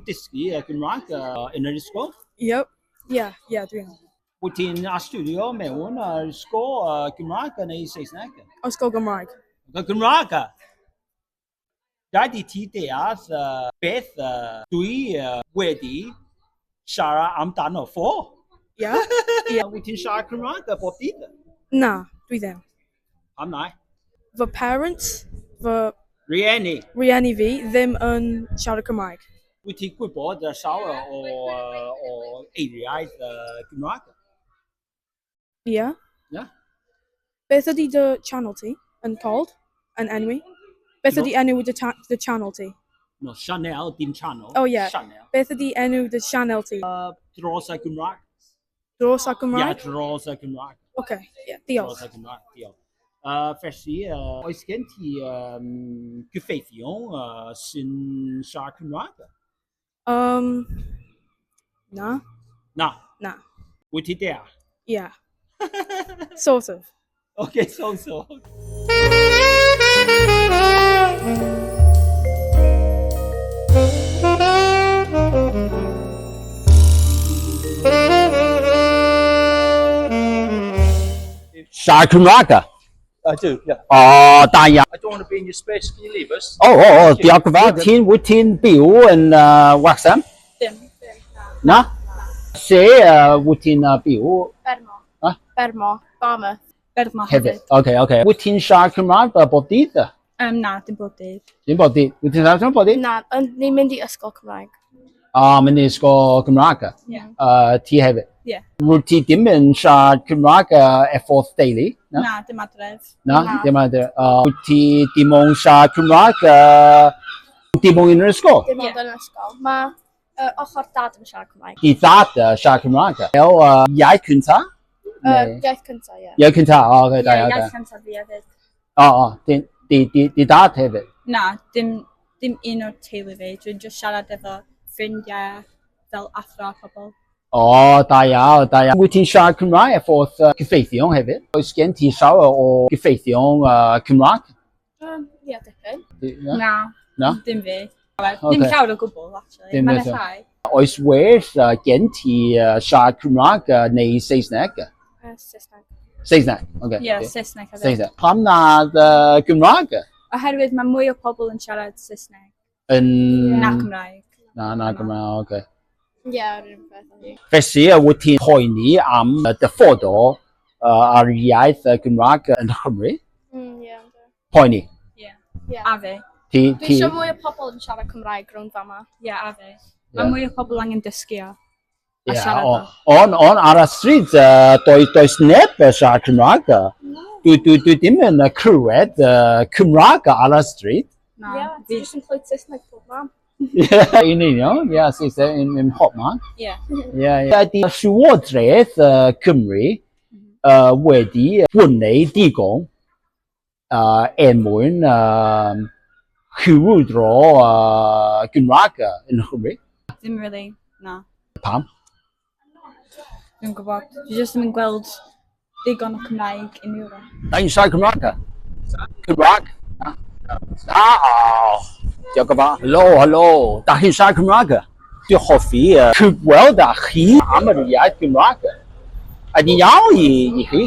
dysgu Gymraeg yn yr ysgol? Yep. Yeah, yeah, dwi'n. Wyt ti'n astudio mewn ysgol Gymraeg neu Saesneg? Ysgol Gymraeg. Gymraeg? Rhaid i ti deall beth dwi wedi siarad amdano fo. Ie. Yeah. Wyt ti'n siarad Cymraeg bob dydd? Na, dwi ddim. Pam na? Fy parents, fy Rieni. Rieni fi ddim yn siarad Cymraeg. Wyt ti'n gwybod llawer o eiriau Gymraeg? Ie. Yeah. Yeah. Beth ydy dy channel ti yn called? Yn enwi? Beth ydy enw dy, dy channel ti? No, Chanel, dim channel. Oh, yeah. Chanel. Beth ydy enw dy channel ti? Dros y Gymraeg. Dros y Gymraeg? Yeah, dros y Gymraeg. Okay, yeah, diolch. Dros y Gymraeg, diolch. Felly, oes gen ti gyfeillion sy'n siarad Cymraeg? Na. Na? Na. Wyt ti deall? Yeah. Sort of. Okay, so. Siarad Cymraeg? I do, yeah. O, da iawn. I don't want to be in your space. Can you leave us? O, diolch yn fawr. Wyt ti'n byw yn Wrexham? Dim. Na? Lle wyt ti'n byw? Bermo. Ha? Bermo. Barmouth. Bermo hefyd. Oce, oce. Wyt ti'n siarad Cymraeg bob dydd? Na, dim bob dydd. Dim bob dydd. Wyt ti'n siarad Cymraeg bob dydd? Na, ond ni'n mynd i ysgol Cymraeg. O, mynd i ysgol Gymraeg? Ie. Ti hefyd? Ie. Wyt ti ddim yn siarad Cymraeg efo'r deulu? Na? Na, dim adref. Na, dim adref. Wyt ti dim ond siarad Cymraeg dim ond yn yr ysgol? Dim ond yn yr ysgol. Mae ochr dad yn siarad Cymraeg. Di dad siarad Cymraeg? Fel iaith cynta? Iaith cynta, ie. Iaith cynta, o, oce, da iawn. Ie, iaith cynta fi hefyd. O, di dad hefyd? Na, dim un o'r teulu fi. Dwi'n just siarad efo ffrindiau fel athro a pobl. O, da iawn, da iawn. Wyt ti'n siarad Cymraeg efo'r cyfeillion hefyd? Oes gen ti llawer o gyfeillion Cymraeg? Ie, dipyn. Na, Na? Dim fi. Dim llawer o gwbl, actually. Mae'n rhai. Oes well gen ti siarad Cymraeg neu Saesneg? Saesneg. Saesneg, oce. Ie, Saesneg hefyd. Saesneg. Pam nad Gymraeg? Oherwydd mae mwy o pobl yn siarad Saesneg. Na Cymraeg. Na Cymraeg, oce. Ie, yr un peth. Felly, wyt ti'n poeni am dyfodol ar iaith Gymraeg yn Nghymru? Ie. Poeni? Ie. Ie. A fi. Dwi eisiau mwy o pobl yn siarad Cymraeg rownd fama. Ie, a fi. Mae mwy o pobl angen dysgu o. A siarad o. Ond ar y stryd, does neb yn siarad Cymraeg. Dwi ddim yn clywed Cymraeg ar y stryd. Na. Ie, ti jyst yn clywed Saesneg pob man. Ie, yn union, ie, Saesneg yn pob man. Ie. Ie, ie. Ydy Llywodraeth Cymru wedi gwneud digon er mwyn hyrwyddo Gymraeg yn Nghymru? Ddim really, na. Pam? Dwi'n gwybod. Dwi jyst ddim yn gweld digon o Cymraeg unrhyw le. Da chi'n siarad Cymraeg? Cymraeg? Na. Na, o. Diolch yn fawr. Helo, helo. Da chi'n siarad Cymraeg? Dwi'n hoffi cyfweld â chi am yr iaith Gymraeg. Ydy iawn i chi?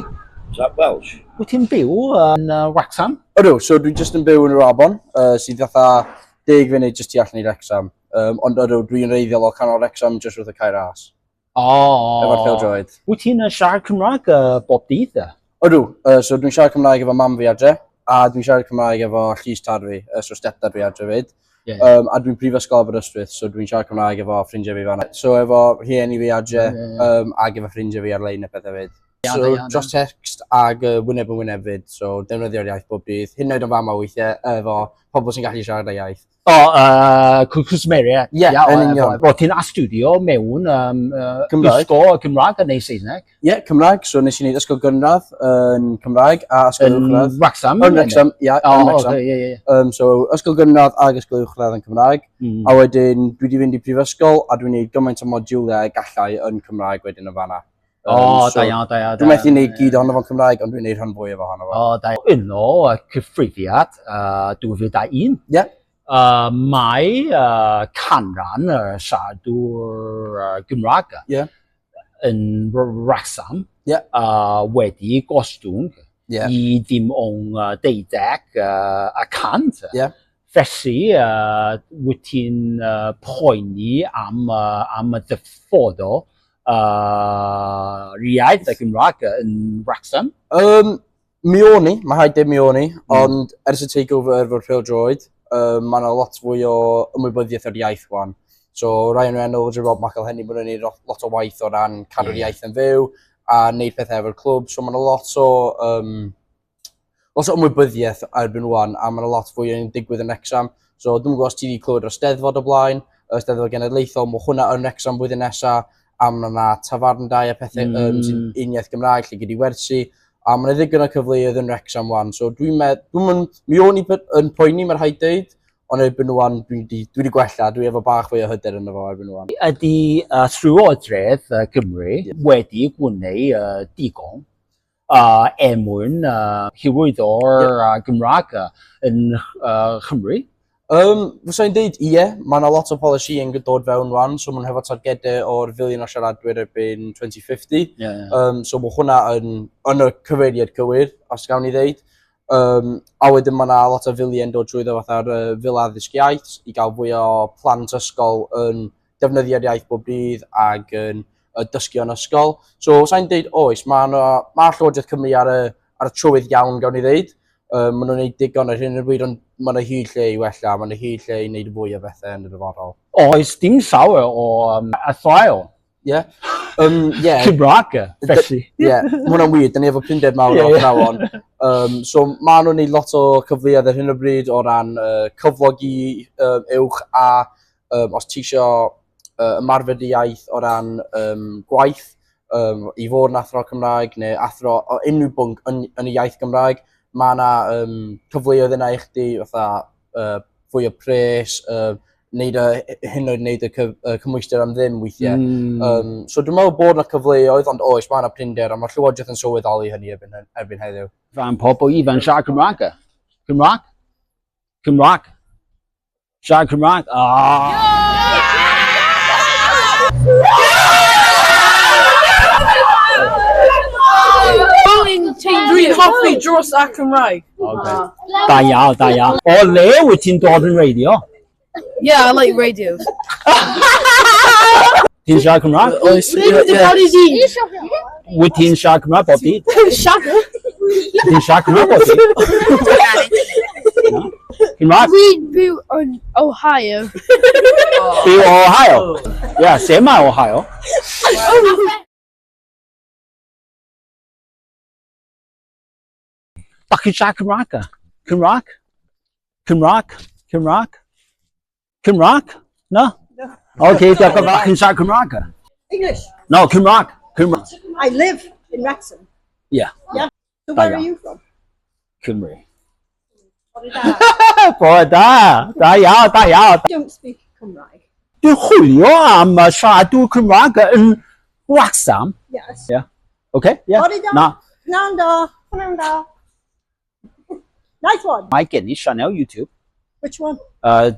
Is that Welsh? Wyt ti'n byw yn Wrexham? Ydw, so dwi jyst yn byw yn yr Abon, sydd fatha 10 funud jyst tu allan i Wrexham. Ond ydw, dwi'n reiddiol o canol Wrexham, jyst wrth y Cae Ras. O. Efo'r pêl-droed. Wyt ti'n siarad Cymraeg bob dydd? Ydw, so dwi'n siarad Cymraeg efo mam fi adre, a dwi'n siarad Cymraeg efo llys tad fi, so stepdad fi adre fyd. A dwi'n prifysgol Aberystwyth, so dwi'n siarad Cymraeg efo ffrindiau fi fan'na. So efo rhieni fi adre, ag efo ffrindiau fi ar-lein a pethau fyd. So dros text ag wyneb yn wyneb fyd, so defnyddio'r iaith bob dydd. Hyd yn oed yn fama weithiau, efo pobl sy'n gallu siarad y iaith. O, cwsmeriaid. Ie, yn union. Roedd ti'n astudio mewn ysgol Cymraeg neu Saesneg? Ie, Cymraeg. So nes i wneud ysgol gynradd yn Cymraeg a ysgol uwchradd. Yn Wrexham? Yn Wrexham, ie, yn Wrexham. Ie, ie. So ysgol gynradd ag ysgol uwchradd yn Cymraeg. A wedyn dwi wedi fynd i prifysgol a dwi'n gwneud gymaint o modiwlau gallai yn Cymraeg wedyn yn fan'na. O, da iawn, da iawn. Dwi'n methu wneud gyd ohono fo'n Cymraeg, ond dwi'n gwneud rhan fwyaf ohono fo. O, da iawn. Un o cyfrifiad 2001. Ie. Mae canran y siaradwyr Gymraeg yn Wrecsam wedi gostwng i dim ond 12%. Felly, wyt ti'n poeni am y dyfodol iaith y Gymraeg yn Wrecsam? Mi o'n i, mae rhaid dweud mi o'n i, ond ers y takeover efo'r pêl-droed, mae yna lot fwy o ymwybyddiaeth o'r iaith wan. So Ryan Reynolds a Rob McElhenney, maen nhw'n gwneud lot o waith o ran cadw'r iaith yn fyw a wneud pethau efo'r clwb. So mae yna lot o ymwybyddiaeth erbyn wan a mae yna lot fwy yn digwydd yn Wrexham. So dwi'm yn gwybod os ti wedi clywed o'r Steddfod o blaen, y Steddfod Genedlaethol, mae hwnna yn Wrexham blwyddyn nesaf, a mae yna tafarndai a pethau sy'n uniaith Gymraeg lle gei di wersi. A mae yna ddigon o cyfleoedd yn Wrexham wan, so dwi'n meddwl, dwi'n mynd, mi o'n i yn poeni, mae'n rhaid deud, ond erbyn wan dwi 'di gwella, dwi efo bach fwy o hyder yno fo erbyn wan. Ydy Llywodraeth Cymru wedi gwneud digon er mwyn hyrwyddo'r Gymraeg yn Chymru? Fyswn i'n deud ie, mae yna lot o polisi yn dod fewn wan, so maen nhw hefo targedau o'r filiwn o siaradwyr erbyn 2050. So mae hwnna yn y cyfeiriad cywir, os gawn ni ddeud. A wedyn mae yna lot o filiau yn dod trwyddo fatha'r fil addysg iaith i gael fwy o plant ysgol yn defnyddio'r iaith bob dydd ag yn dysgu yn ysgol. So, sa'n deud oes, mae Llywodraeth Cymru ar y trywydd iawn, gawn ni ddeud. Maen nhw'n gwneud digon ar hyn o bryd, ond mae yna hyd lle i wella, mae yna hyd lle i wneud fwy o bethau yn y dyfodol. Oes dim llawer o athrawon Cymraeg, felly. Ie, mae hwnna'n wir, da ni efo prinder mawr o athrawon. So maen nhw'n gwneud lot o cyfleoedd ar hyn o bryd o ran cyflogi uwch a os ti isio ymarfer dy iaith o ran gwaith, i fod yn athro Cymraeg neu athro o unrhyw bwnc yn y iaith Gymraeg, mae yna cyfleoedd yna i chdi, fatha fwy o pres, neud y, hyn oed wneud y cymhwyster am ddim weithiau. So dwi'n meddwl bod yna cyfleoedd, ond oes, mae yna prinder, a mae'r Llywodraeth yn sylweddoli hynny erbyn heddiw. Fan pobl ifanc siarad Cymraeg. Cymraeg? Cymraeg? Siarad Cymraeg? Ah! Dwi'n hoffi dros a Cymraeg. Okay. Da iawn, da iawn. O le wyt ti'n dod yn radio? Yeah, I like radios. Ti'n siarad Cymraeg? Oes, ie. Wyt ti'n siarad Cymraeg bob dydd? Siarad? Ti'n siarad Cymraeg bob dydd? Na? Cymraeg? Dwi'n byw yn Ohio. Byw o Ohio? Yeah, lle mae Ohio? Dach chi'n siarad Cymraeg? Cymraeg? Cymraeg? Cymraeg? Cymraeg? No? No. Okay, diolch yn fawr. Chi'n siarad Cymraeg? English. No, Cymraeg. Cymraeg. I live in Wrexham. Yeah. So where Da are iawn. you from? Cymru. Bore da. Bore da. Da iawn, da iawn. I don't speak Cymraeg. Dwi'n chwilio am siaradwyr Cymraeg yn Wrexham. Yes. Yeah. Okay, yeah. Bore da. Na, Pnawn da. Pnawn da. Nice one. Mae gen i sianel YouTube Which one?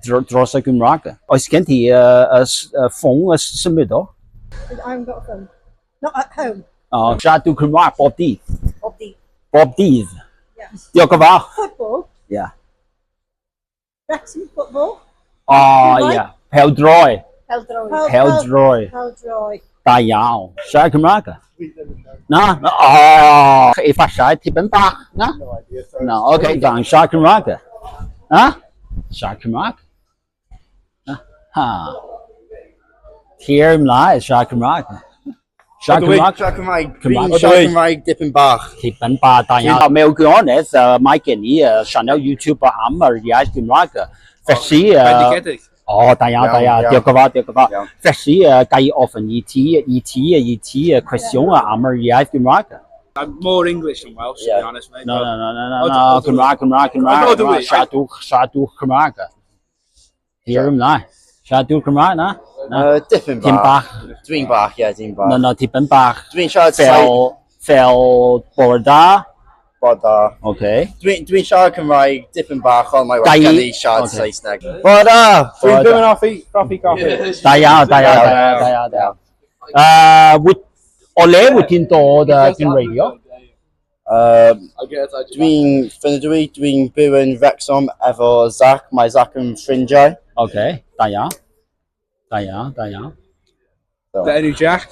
Dros y Gymraeg. Oes gen ti ffôn y symudol? I haven't got a phone. Not at home. Siaradwyr Cymraeg bob dydd. Bob dydd. Bob dydd. Yes. Diolch yn fawr. Football. Wrexham football. O, ie. Pêl-droed. Pêl-droed. Pêl-droed. Pêl-droed. Da iawn. Siarad Cymraeg? Na? O, efallai tipyn bach, na? No idea, sorry. No, okay, dan siarad Cymraeg? Na? Siarad Cymraeg? Na? Ha. Tir ymlaen, siarad Cymraeg. Siarad Cymraeg? Siarad Cymraeg. Cymraeg. Dwi'n siarad Cymraeg dipyn bach. Tipyn bach, da iawn. Mewn gwirionedd, mae gen i sianel YouTube am yr iaith Gymraeg. Felly... Bendigedig. O, da iawn, da iawn. Iawn, iawn. Diolch yn fawr, diolch yn fawr. Iawn. Felly, ga i ofyn i ti cwestiwn am yr iaith Gymraeg? I'm more English than Welsh, to be honest, mate. No, no, no, no, no, O, no, Cymraeg, Cymraeg, Cymraeg. O, dwi. Siaradwch, siaradwch Cymraeg. Tir ymlaen. Siaradwch Cymraeg, na? Na. Dipyn Tipyn bach. Dwi'n bach, ie, dwi'n bach. No, no, tipyn bach. Dwi'n siarad Fel bore da. Bore da. Okay. Dwi'n dwi siarad Cymraeg dipyn bach, ond mae Da well i- gen i siarad Ocê. Saesneg. Bore da! Bore Dwi'n da. byw yn hoffi, hoffi coffi. Da iawn, da iawn, da iawn, da iawn, da iawn. Wyt, o le wyt ti'n dod dwi'n radio? Dwi'n ffynadwy, dwi'n byw yn Wrexham efo Zach. Mae Zach yn ffrindiau. Okay, da iawn. Da iawn, da iawn. The enw Jack.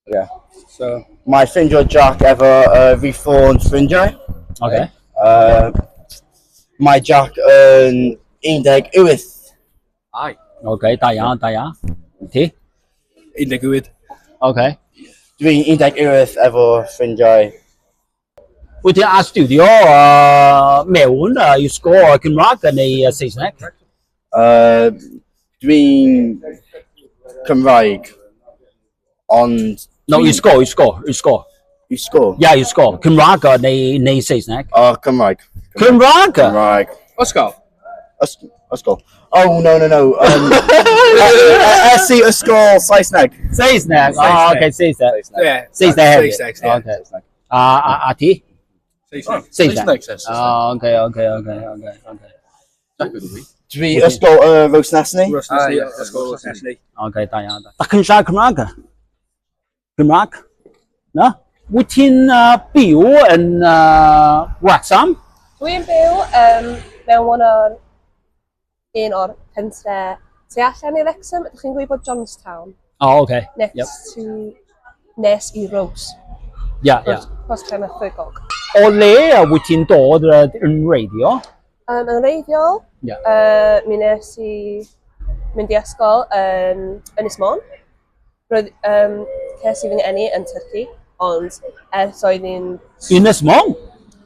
Yeah. So, Mae ffrindiau Jack efo Reformed ffrindiau. Okay. Mae Jack yn 18. aye. Okay, da iawn, da iawn. Ti? 18. Okay. Dwi'n 18 efo ffrindiau. Wyt ti'n astudio mewn ysgol Cymraeg neu Saesneg? Dwi'n Cymraeg, ond... No, ysgol, ysgol, ysgol. Ysgol? Ia, ysgol. Cymraeg neu Saesneg? O, Cymraeg. Cymraeg? Cymraeg. Ysgol. Ysgol. Oh, no, no, no. SC Ysgol Saesneg. Saesneg. Oh, okay, Saesneg. Yeah. Saesneg hefyd. Saesneg, yeah. Okay. A ti? Saesneg. Saesneg. Saesneg. Oh, okay, okay, okay, okay, okay. Dwi Ysgol Rhosnesni. Rhosnesni, Ysgol Rhosnesni. Okay, da iawn. Da chi'n siarad Cymraeg? Cymraeg? Na? Wyt ti'n byw yn Wrexham? Dwi'n byw mewn un o'r pentre tu allan i Wrexham. Ydych chi'n gwybod Johnstown? Oh, okay. Next Yep. to nes i Rhos. Yeah. Rhos Llanfairpwll. O le wyt ti'n dod yn radio? Yn wreiddiol, mi nes i mynd i ysgol yn Ynys Môn. Roedd, ces i fy ngeni yn Turkey, ond ers oedd i'n... Ynys Môn?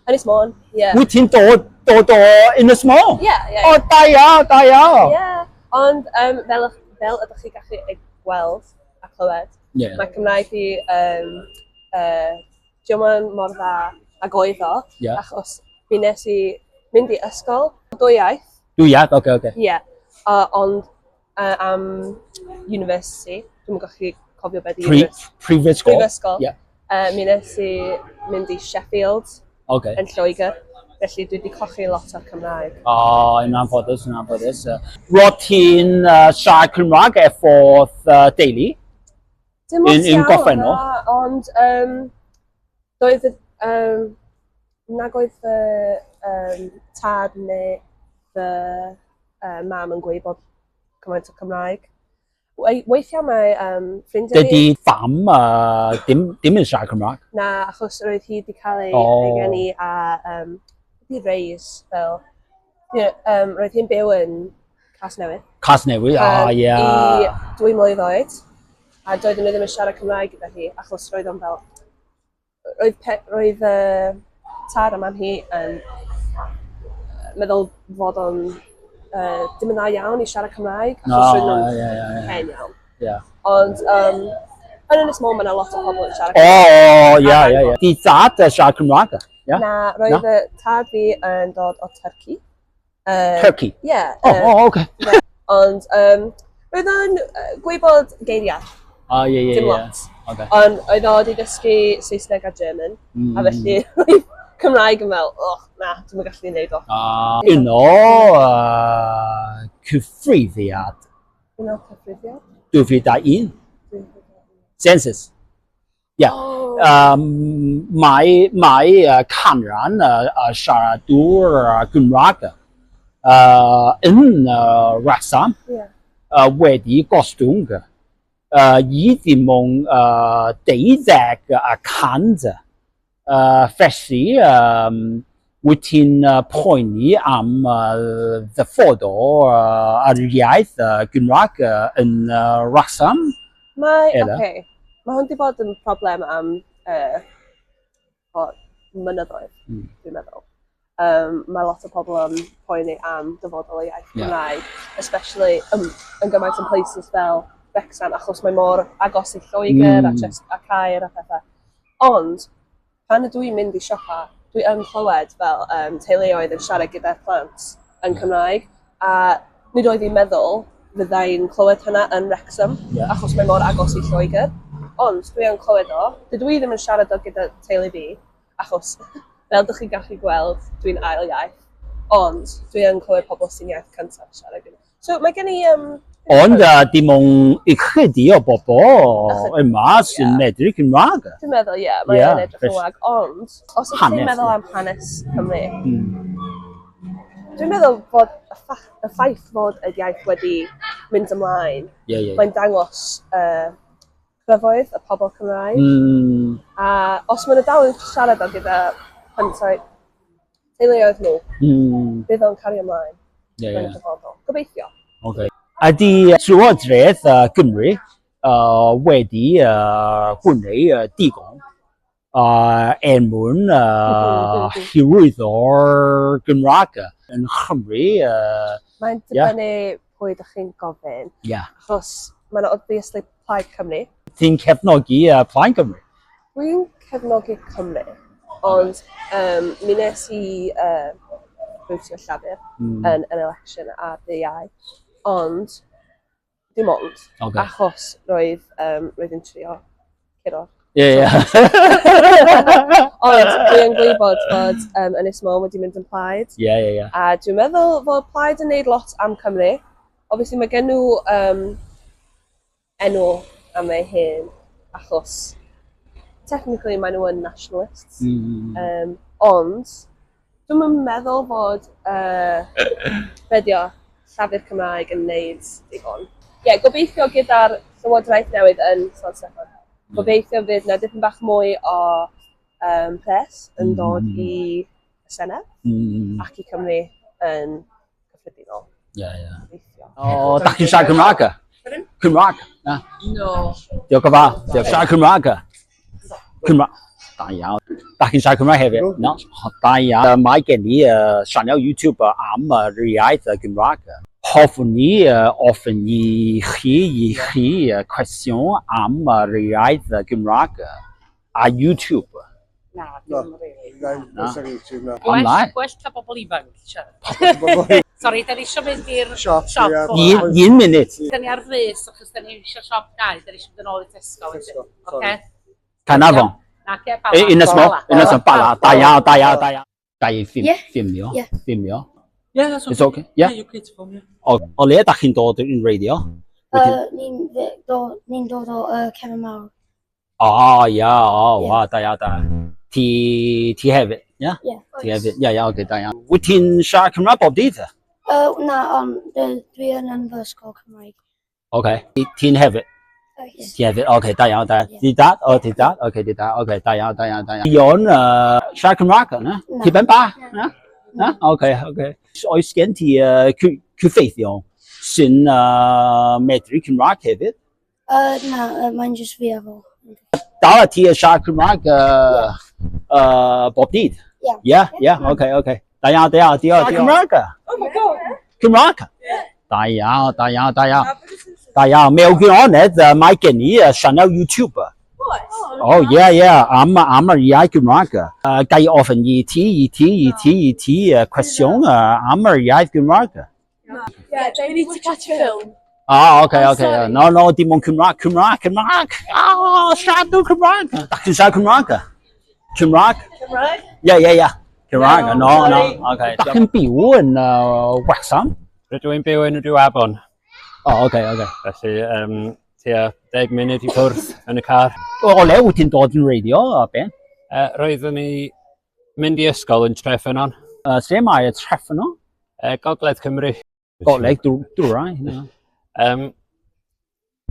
Ynys Môn, ie. Yeah. Wyt ti'n dod o Ynys Môn? Ie, ie. O, da iawn, da iawn. Ie, ond fel ydych chi gallu ei gweld a clywed, mae Cymraeg fi, diolch yn mor dda ag oedd o, achos mi nes i mynd i ysgol, dwy iaith. Dwy iaith, oce, oce. Ie, ond am university, dwi'm yn gallu cofio beth i university. Prifysgol. Prifysgol. Ie. Mi nes i mynd i Sheffield yn Lloegr, felly dwi wedi colli lot o'r Cymraeg. O, yn anffodus, yn anffodus. Roedd ti'n siarad Cymraeg efo deulu? Dim lot Yn iawn, gorffennol? na, ond doedd nag oedd fy tad neu fy mam yn gwybod cymaint o Cymraeg. Weithiau mae ffrindiau fi... Dydy fam dim yn siarad Cymraeg? Na, achos roedd hi wedi cael ei geni a wedi raise fel... You know, roedd hi'n byw yn Casnewydd. Casnewydd, ie. I 2 mlwydd oed, a doedden nhw ddim yn siarad Cymraeg gyda hi, achos roedd o'n fel... Roedd tad a mam hi yn meddwl fod o'n dim yn dda iawn i siarad Cymraeg, achos roedd nhw'n hen iawn. Ond yn Ynys Môn mae yna lot o pobl yn siarad O, ie, ie, ie. Di dad yn siarad Cymraeg? Ie? Na, roedd y tad fi yn dod o Turkey. Turkey? Ie. O, oce. Ond roedd o'n gwybod geiriau. O, ie, ie, ie. Dim lot. Okay. Ond oedd o wedi dysgu Saesneg a German, a felly roedd Cymraeg yn fel, oh, na, dwi'm yn gallu neud o. Un o cyfrifiad. Un o cyfrifiad? 2001. Census. Ie. Mae canran siaradwr Gymraeg yn Wrexham wedi gostwng i ddim ond 12%. Felly, wyt ti'n poeni am ddyfodol yr iaith Gymraeg yn Wrexham? Mae, oce. Mae hwn wedi bod yn problem am mynyddoedd, dwi'n meddwl. Mae lot o pobl yn poeni am dyfodol y iaith Gymraeg, especially yn gymaint yn places fel Wrexham, achos mae mor agos i Lloegr a Caer a pethau. Ond, pan ydw i'n mynd i siopa, dwi yn clywed fel teuluoedd yn siarad gyda'r plant yn Cymraeg, a nid oedd i'n meddwl fyddai'n clywed hynna yn Wrexham, achos mae mor agos i Lloegr. Ond dwi yn clywed o, dydw i ddim yn siarad o gyda teulu fi, Achos, fel dych chi'n gallu gweld, dwi'n ail iaith, ond dwi yn clywed pobl sy'n iaith cyntaf siarad Cymraeg. So mae gen i... Ond dim ond ychydig o bobl yma sy'n medru Cymraeg. Dwi'n meddwl, ie, yeah, mae yn edrych yn wag, ond os ydych chi'n meddwl am hanes Cymru, dwi'n meddwl fod y ffaith fod y iaith wedi mynd ymlaen, mae'n dangos cryfoedd y pobl Cymraeg. A os maen nhw dal yn siarad o gyda teuluoedd nhw, bydd o'n cario ymlaen yn y dyfodol. Gobeithio. Okay. Ydy Llywodraeth Gymru wedi gwneud digon er mwyn hyrwyddo'r Gymraeg yn Nghymru? Mae'n dibynnu pwy ydych chi'n gofyn. Achos mae'n obviously Plaid Cymru. Ti'n cefnogi Plaid Cymru? Dwi'n cefnogi Cymru, ond mi nes i votio Llafur yn yr election ar ddydd Iau, ond dim ond, achos roedd yn trio curo. Ie. Ond dwi'n gwybod fod Ynys Môn wedi mynd yn Plaid. Ie. A dwi'n meddwl fod Plaid yn neud lot am Cymru. Obviously mae gen nhw enw am eu hun, achos technically maen nhw yn nationalists. Ond dwi'm yn meddwl fod Llafur Cymraeg yn neud digon. Ie, gobeithio gyda'r llywodraeth newydd yn San Steffan. Gobeithio fydd na dipyn bach mwy o pres yn dod i y Senedd ac i Cymru yn cyffredinol. Ie. Gobeithio. O, da chi'n siarad Cymraeg? Cymraeg? Na? No. Diolch yn fawr. Diolch. Siarad Cymraeg? Cymraeg. Da iawn. Da chi'n siarad Cymraeg hefyd? No. Da iawn. Mae gen i sianel YouTube am yr iaith Gymraeg. Hoffwn ni ofyn i chi cwestiwn am yr iaith Gymraeg a YouTube. Na, ddim really. Na. Gwell cael bobl ifanc siarad. Sori, da ni eisiau mynd i'r siop. Un munud. Da ni ar frys, achos da ni eisiau siop gau, da ni eisiau mynd yn ôl i Tesco. Oce? Caernarfon. Na, ce, Bala. Ynys Môn, Ynys Môn, Bala, da iawn, da iawn, da iawn. Ga i ffilmio? Ffilmio? Yeah, that's okay. It's okay? Yeah? Yeah, you can film, yeah. O le da chi'n dod yn radio? Ni'n dod o Cefn Mawr. O, ia, o, wa, da iawn, da. Ti hefyd, ia? Ie. Ti hefyd, ia, ia, oce, da iawn. Wyt ti'n siarad Cymraeg bob dydd? Na, ond dwi yn fy ysgol Cymraeg. Oce, ti'n hefyd? Ti hefyd, oce, da iawn, da iawn. Ti dad? O, ti dad? Oce, ti dad, oce, da iawn, da iawn, da iawn. Ion, siarad Cymraeg, na? Ti ben bach, na? Na? Oce, oce. Oes gen ti cyfeithion sy'n medru Cymraeg hefyd? Na, mae'n jyst fi efo. Dal ti siarad Cymraeg bob dydd? Ie. Ie, oce, oce. Da iawn, da iawn, diolch. Cymraeg? Oh my god! Cymraeg? Da iawn, da iawn, da iawn. Da iawn. Mewn gwirionedd, mae gen i sianel YouTube. Oh, ie, ie, am yr iaith Gymraeg. Ga i ofyn i ti, cwestiwn am yr iaith Gymraeg. Yeah, they need to catch a film. Ah, okay, okay. No, dim ond Cymraeg, Cymraeg, Cymraeg. Ah, siarad nhw Cymraeg. Da chi'n siarad Cymraeg? Cymraeg? Cymraeg? Ie, ie, ie. Cymraeg, no, no, okay. Da chi'n byw yn Wrexham? Rydw i'n byw yn Rhiwabon. Oh, okay, okay. Felly, tua 10 munud i ffwrdd yn y car. O le wyt ti'n dod yn radio, Ben? Roeddwn i mynd i ysgol yn Treffynnon. Lle mae Treffynnon? Gogledd Cymru. Gogledd Dwyrain, ie.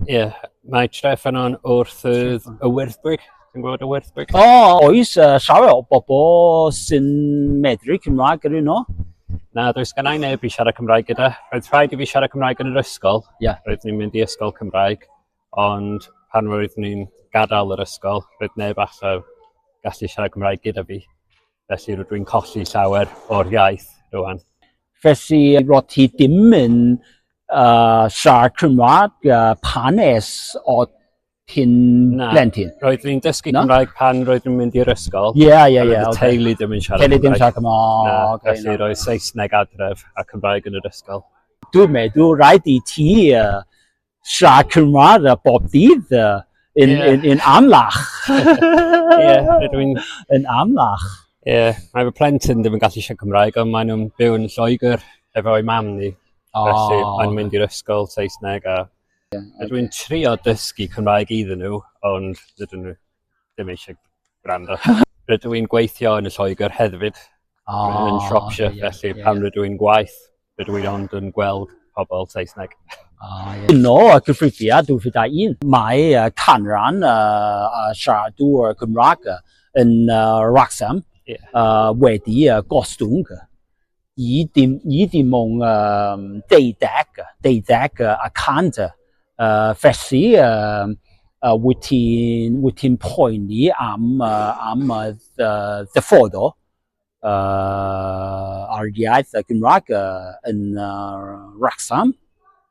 Ie, mae Treffynnon wrth y Wyddgrug. Ti'n gwybod y Wyddgrug? O, oes llawer o bobl sy'n medru Cymraeg yr un o? Na, does gen i neb i siarad Cymraeg gyda. Roedd rhaid i fi siarad Cymraeg yn yr ysgol. Ie. Roeddwn i'n mynd i ysgol Cymraeg, ond pan roeddwn i'n gadael yr ysgol, roedd neb allan gallu siarad Cymraeg gyda fi. Felly rydw i'n colli llawer o'r iaith rwan. Felly roedd ti dim yn siarad Cymraeg pan es o ti'n blentyn? Roeddwn i'n dysgu Cymraeg pan roeddwn i'n mynd i'r ysgol. Ie, ie, ie. Roedd y teulu ddim yn siarad Cymraeg. Teulu ddim siarad Cymraeg. Na, felly roedd Saesneg adref a Cymraeg yn yr ysgol. Dwi'n meddwl rhaid i ti siarad Cymraeg bob dydd Yn, yn, yn amlach. Ie, rydw i'n... Yn amlach. Ie, yeah, mae fy plentyn ddim yn gallu siarad Cymraeg, ond maen nhw'n byw yn Lloegr efo'i mam ni. Oh, Felly, mae'n mynd i'r ysgol Saesneg a... Yeah, okay. Rydw i'n trio dysgu Cymraeg iddyn nhw, ond dydyn nhw ddim eisiau gwrando. Rydw i'n gweithio yn y Lloegr hefyd, oh, yn Shropshire, yeah, felly yeah, pan rydw i'n gwaith, rydw i'n ond yn gweld pobl Saesneg. Oh, yeah. Yno, y cyfrifiad 2001, mae canran siaradwyr Cymraeg yn Wrexham yeah. wedi gostwng i dim, i dim ond 12, 12 y cant. Felly, wyt ti'n wyt ti'n poeni am, am y ddyfodol ar iaith y Gymraeg yn Wrexham?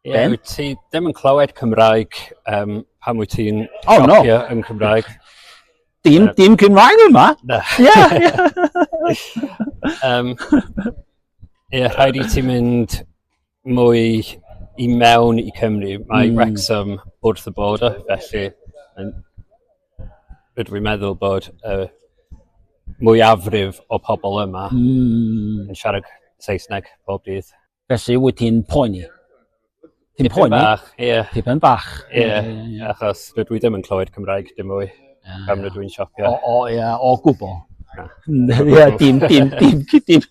Ie, yeah, wyt ti ddim yn clywed Cymraeg um, pan wyt ti'n oh, no. yn Cymraeg. Dim, dim Cymraeg yma? Na. Ie. um, ie, rhaid i ti mynd mwy i mewn i Cymru. Mae mm. Wrexham wrth y border, felly yn, rydw i'n meddwl bod y uh, mwyafrif o pobl yma mm. yn siarad Saesneg bob dydd. Felly wyt ti'n poeni? Ti'n poeni? Bach, ie. Yeah. Tipyn bach. Ie, yeah, yeah, yeah. achos rydw i ddim yn clywed Cymraeg dim mwy yeah. pan rydw i'n siopio. O, o, ie, o gwbl. Ie, dim, dim, dim, dim,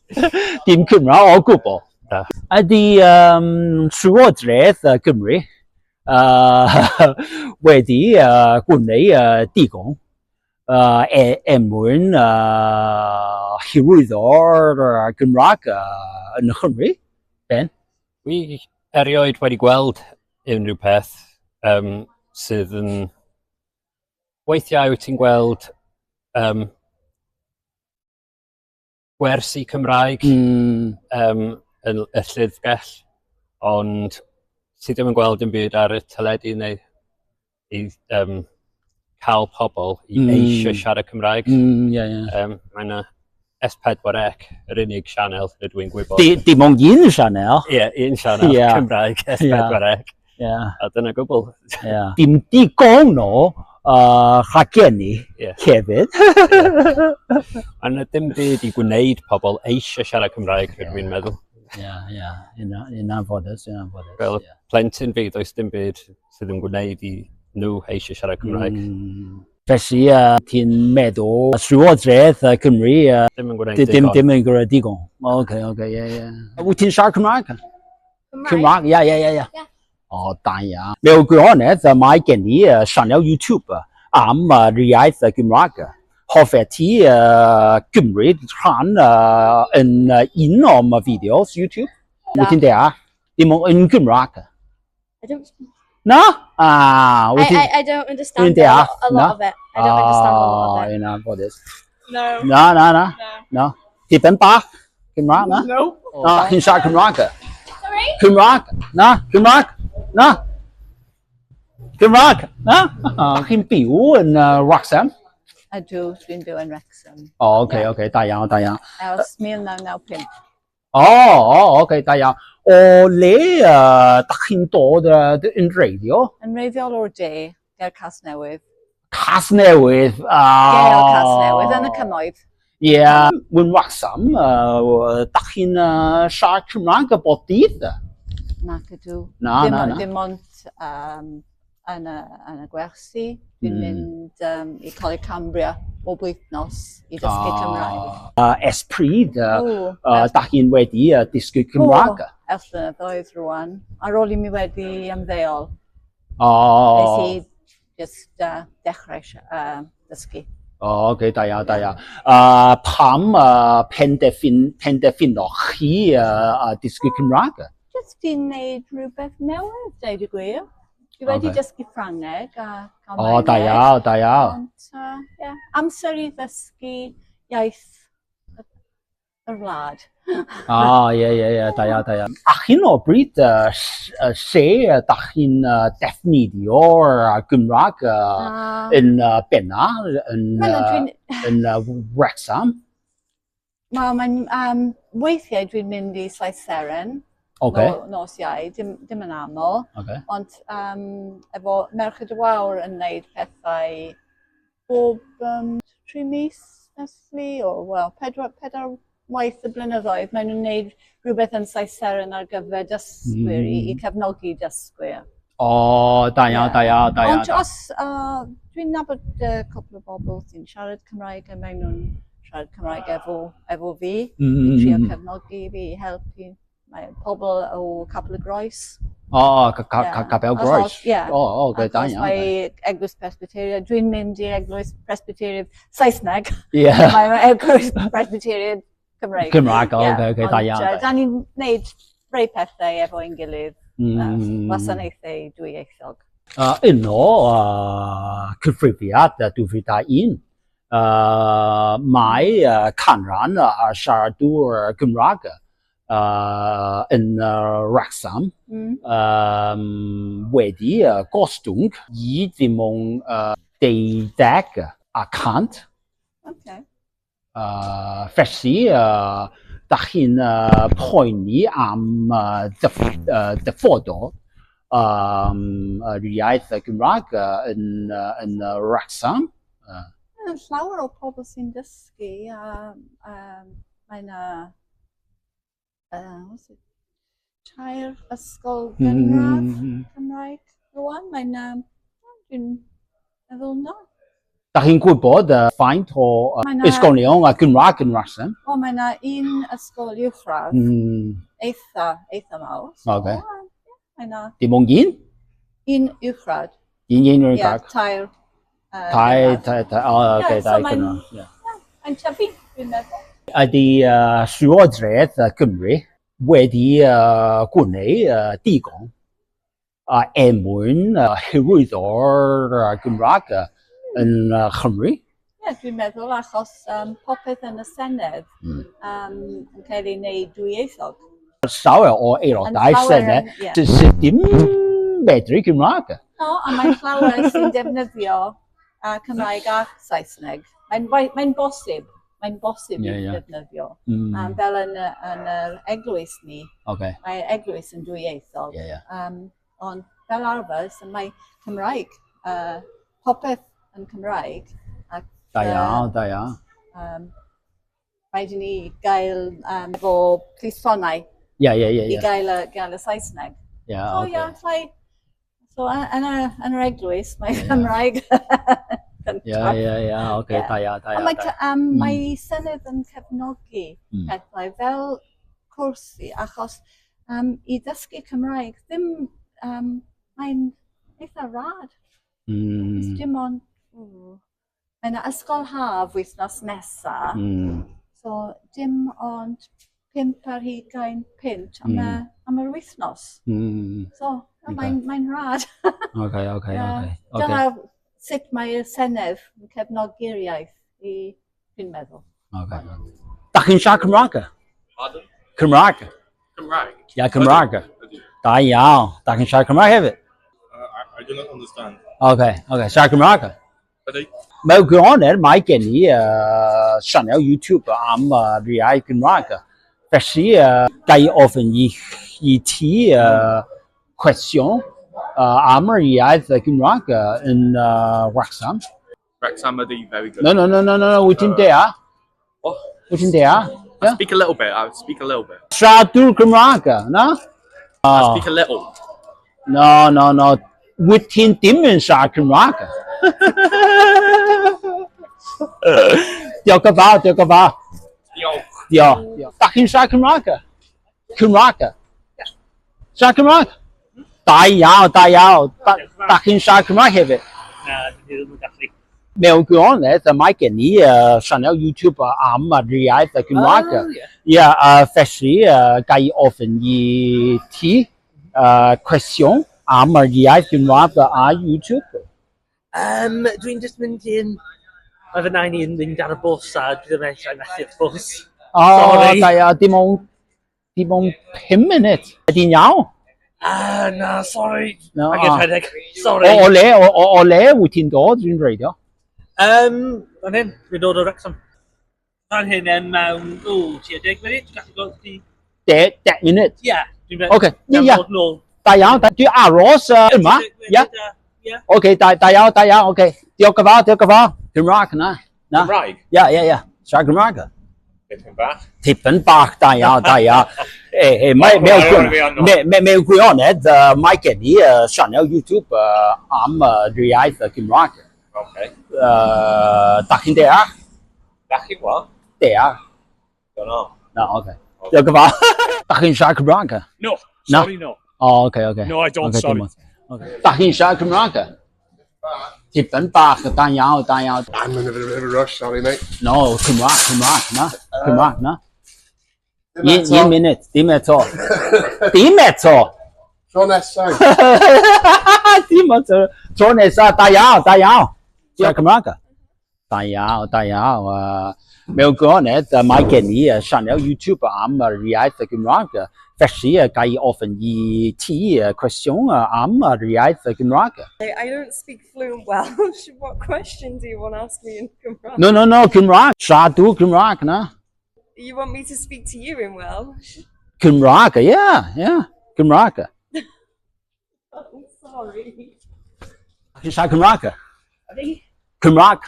dim Cymraeg o gwbl. Na. Ydy um, Llywodraeth Gymru uh, wedi uh, gwneud uh, digon uh, e, er mwyn uh, hyrwyddo'r Gymraeg uh, yn Nghymru, Ben? Wi erioed wedi gweld unrhyw peth um, sydd yn... Weithiau wyt ti'n gweld um, gwersi Cymraeg mm. um, yn y llyfrgell, ond ti ddim yn gweld dim byd ar y teledu neu i um, cael pobl i mm. eisiau siarad Cymraeg. Mm, yeah, yeah. Um, mae yna S4C, yr unig sianel rydw i'n gwybod. Dim ond un sianel? Ie, yeah, un sianel yeah. Cymraeg, S4C. Yeah. Yeah. A dyna gwbl. Yeah. Dim digon o rhaglenni yeah. hefyd. yeah. Mae yna dim byd i gwneud pobl eisiau siarad Cymraeg, rydw i'n meddwl. Ie, ie, yn anffodus, yn anffodus. Fel yeah. plentyn fi, does dim byd sydd yn gwneud i nhw eisiau siarad Cymraeg. Mm. Felly, uh, ti'n meddwl Llywodraeth Cymru... Uh, ddim yn gwneud digon. Dim, dim yn gwneud digon. Oce, oce, ie, ie. Wyt ti'n siarad Cymraeg? Cymraeg? Ie, ie, ie, ie. O, da iawn. Mewn gwirionedd, mae gen i sianel YouTube am yr iaith Gymraeg. Hoffet ti gymryd rhan yn un o'm fideos YouTube? Wyt ti'n deall? Dim ond yn Gymraeg. I don't speak. Na? Ah, I, I, I don't understand a lot, a lot of it. I don't understand a lot of it. Yn anffodus. No. Na, na, na. Na. Tipyn bach Cymraeg, na? No. Na, chi'n siarad Cymraeg? Sorry? Cymraeg? Na, Cymraeg? Na. Cymraeg? Na? Chi'n byw yn uh, Wrexham? Ydw, dwi'n byw yn Wrexham. O, oh, oce, oce, da iawn, da iawn. Ers 1995. O, o, oce, da iawn. O le uh, da chi'n dod uh, yn reiddio? Yn reiddiol o'r de, ger Casnewydd. Casnewydd? Oh. Ger Casnewydd, yn y cymoedd. Ie, yeah. Yn Wrexham, uh, da chi'n uh, siarad Cymraeg y bob dydd? Nac ydw. Na, dim, na, na. Dim ond um, yn, y, yn y gwersi. Dwi'n mm. mynd um, i Coleg Cambria bob wythnos i dysgu oh. Cymraeg. Uh, ers pryd uh, Ooh, uh, da chi'n wedi uh, dysgu Cymraeg? O, ers blynyddoedd rwan. Ar ôl i mi wedi ymddeol. Oh. Nes i just uh, dechrau uh, dysgu. O, oh, oce, okay, da iawn, da iawn. Uh, pam uh, penderfyn, penderfynoch chi uh, dysgu Cymraeg? Just i wneud rhywbeth newydd, deud y gwir. Dwi wedi okay. dysgu Ffrangeg a O, oh, da iawn, da iawn. Ond, uh, yeah, amser i ddysgu iaith y wlad. O, ie, ie, ie, da iawn, da iawn. A hyn o bryd, uh, lle da chi'n uh, defnyddio'r Gymraeg uh, yn uh, benna, yn, uh, yn uh, Wrexham? Wel, mae'n um, weithiau dwi'n mynd i Saith Seren. Okay. No, nos Iau, dim, dim yn aml. Okay. Ond um, efo Merched y Wawr yn wneud pethau bob um, 3 mis, neslu, o, wel, 4 waith y blynyddoedd, maen nhw'n wneud rhywbeth yn Saeseren ar gyfer dysgwyr, i cefnogi dysgwyr. O, da iawn, da iawn, da iawn. Ond os, dwi'n nabod cwpl o bobl sy'n siarad Cymraeg a maen nhw'n siarad Cymraeg efo fi, i trio cefnogi fi, i helpu. Mae pobl o Capel y Groes. O, Capel Groes. Ie. O, o, da iawn. Mae Eglwys Presbyterian, dwi'n mynd i Eglwys Presbyterian Saesneg. Ie. Mae Eglwys Presbyterian Cymraeg. Cymraeg, o, oce, oce, da iawn. Da ni'n gwneud rhai pethau efo ein gilydd, wasanaethau dwyieithog. Un o cyfrifiad 2001, mae canran siaradwyr Gymraeg yn Wrexham wedi gostwng i ddim ond 12%. Okay. Felly, da chi'n poeni am dyfodol yr iaith Gymraeg yn Wrexham? Llawer o pobl sy'n dysgu a mae yna 3 ysgol gynradd Cymraeg rwan. Mae'n dwi'n meddwl na. Da chi'n gwybod faint o ysgolion a Gymraeg yn Wrexham? O, mae yna un ysgol uwchradd eitha mawr. Okay. Mae yna... Dim ond un? Un uwchradd. Un uwchradd. Ie, 3. Tair, o, oce, 2 cynradd. Mae'n tyfu, dwi'n meddwl. Ydy Llywodraeth Cymru wedi gwneud digon er mwyn hyrwyddo'r Gymraeg yn Chymru? Ie, dwi'n meddwl achos popeth yn y Senedd yn cael ei wneud dwyieithog. Llawer o aelodau Senedd sydd ddim medru Gymraeg. No, a mae llawer sy'n defnyddio Cymraeg a Saesneg. Mae'n bosib. Mae'n bosib i defnyddio. Fel yn yr eglwys ni, mae eglwys yn dwyieithog. Ond fel arfer, so mae Cymraeg, popeth yn Cymraeg. Da iawn, da iawn. Rhaid i ni gael efo clustffonau i gael y Saesneg. So, yn yr eglwys, mae Cymraeg. Ie, ie, ie, oce, da iawn, da iawn. Mae Senedd yn cefnogi pethau fel cwrs achos i ddysgu Cymraeg, ddim, mae'n eitha rad. Dim ond, mae yna ysgol haf wythnos nesaf, so dim ond £5 am yr wythnos. So, mae'n rad. Oce, oce, oce. Dyna sut mae'r Senedd yn cefnogi'r iaith i, dwi'n meddwl. Okay. Da chi'n siarad Cymraeg? Pardon? Cymraeg? Cymraeg? Ie, Cymraeg. Da iawn. Da chi'n siarad Cymraeg hefyd? I do not understand. Okay, okay. Siarad Cymraeg? Ydy. Mewn gwirionedd, mae gen i sianel YouTube am yr iaith Gymraeg. Felly, ga i ofyn i ti cwestiwn am yr iaith Gymraeg yn Wrexham. Wrexham ydy very good. No, no, no, no, no, wyt ti'n deall? What? Wyt ti'n deall? I speak a little bit, I speak a little bit. Siaradwr Cymraeg, na? I speak a little. No, no, no. Wyt ti'n dim yn siarad Cymraeg? Diolch yn fawr, diolch yn fawr. Diolch. Diolch. Da chi'n siarad Cymraeg? Cymraeg? Siarad Cymraeg? Da iawn, da iawn. Da chi'n siarad Cymraeg hefyd? Na, dwi ddim yn gallu. Mewn gwirionedd, mae gen i sianel YouTube am yr iaith Gymraeg. Ie, felly, ga i ofyn i ti cwestiwn am yr iaith Gymraeg ar YouTube? Dwi'n just mynd i'n... Mae fy nain i'n mynd ar y bws a dwi ddim eisiau methu'r bws. O, da iawn, dim ond 5 munud. Ydy'n iawn? Na, sorry. No, Angen rhedeg. Sorry. O le wyt ti'n dod, dwi'n reidio? Fan hyn, dwi'n dod o Wrexham. Fan hyn mewn, tua 10 munud, dwi'n gallu gweld ti... 10 munud? Ie. Oce, ie, ie. Da iawn, dwi aros yma, ie. Oce, da iawn, da iawn, oce. Diolch yn fawr, diolch yn fawr. Cymraeg, na. Na. Cymraeg? Ie, ie, ie. Siarad Cymraeg. Tipyn bach. Tipyn bach, da iawn, da iawn. Mae mewn gwirionedd, mae gen i sianel YouTube am yr iaith Gymraeg. Okay. Da chi'n deall? Da chi'n what? Deall. Don't know. No, okay. Diolch yn fawr. Da chi'n siarad Cymraeg? No, sorry, no. Oh, okay, okay. No, I don't, sorry. Da chi'n siarad Cymraeg? Tipyn bach, da iawn, da iawn. I'm in a bit of a rush, sorry, mate. No, Cymraeg, Cymraeg, na. Cymraeg, na. Un munud, dim eto. Dim eto! Tro nesaf. Dim eto. Tro nesaf, da iawn, da iawn. Siarad Cymraeg? Da iawn, da iawn. Mewn gwirionedd, mae gen i sianel YouTube am yr iaith Gymraeg. Felly, ga i ofyn i ti cwestiwn am yr iaith Gymraeg. I don't speak fluent Welsh. What question do you want to ask me in Cymraeg? No, no, no, Cymraeg. Siaradw Cymraeg, na. You want me to speak to you in Welsh? Cymraeg, yeah, yeah. Cymraeg. I'm sorry. Chi'n siarad Cymraeg? Cymraeg?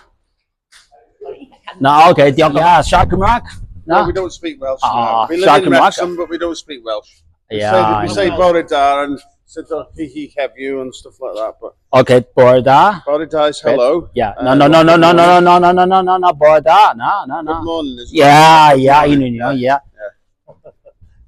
No, okay, diolch. Yeah, siarad Cymraeg? No, we don't speak Welsh. No. We live in Wrexham, but we don't speak Welsh. Yeah, we say bore da and hi have you and stuff like that. But okay, bore da. Bore da is hello. Yeah. No, no, no, no, no, no, no, no, no, no, no, no, bore da. No, no, no. Good morning. Yeah, yeah, you know, yeah.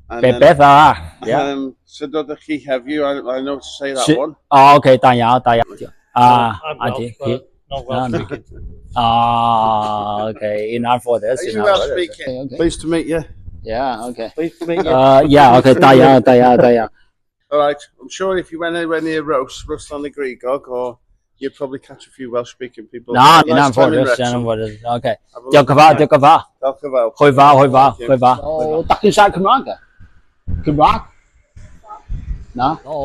Beth arall. Yeah. Sut ydych chi have you? I know to say that one. Oh, okay, da iawn, da iawn. I'm Welsh, but not Welsh speaking. Ah, okay. In anffodus. Welsh speaking. Pleased to meet you. Yeah, okay. Pleased to meet you. Yeah, okay. Da iawn, da iawn, da iawn. All right. I'm sure if you went anywhere near Rhoslan-y-Grugog, or you'd probably catch a few Welsh-speaking people. Na, in anffodus, in anffodus. Okay. Diolch yn fawr, diolch yn fawr. Diolch yn fawr. Hwyl fawr, hwyl fawr, hwyl fawr. O, da chi'n siarad Cymraeg? Cymraeg? Na? O,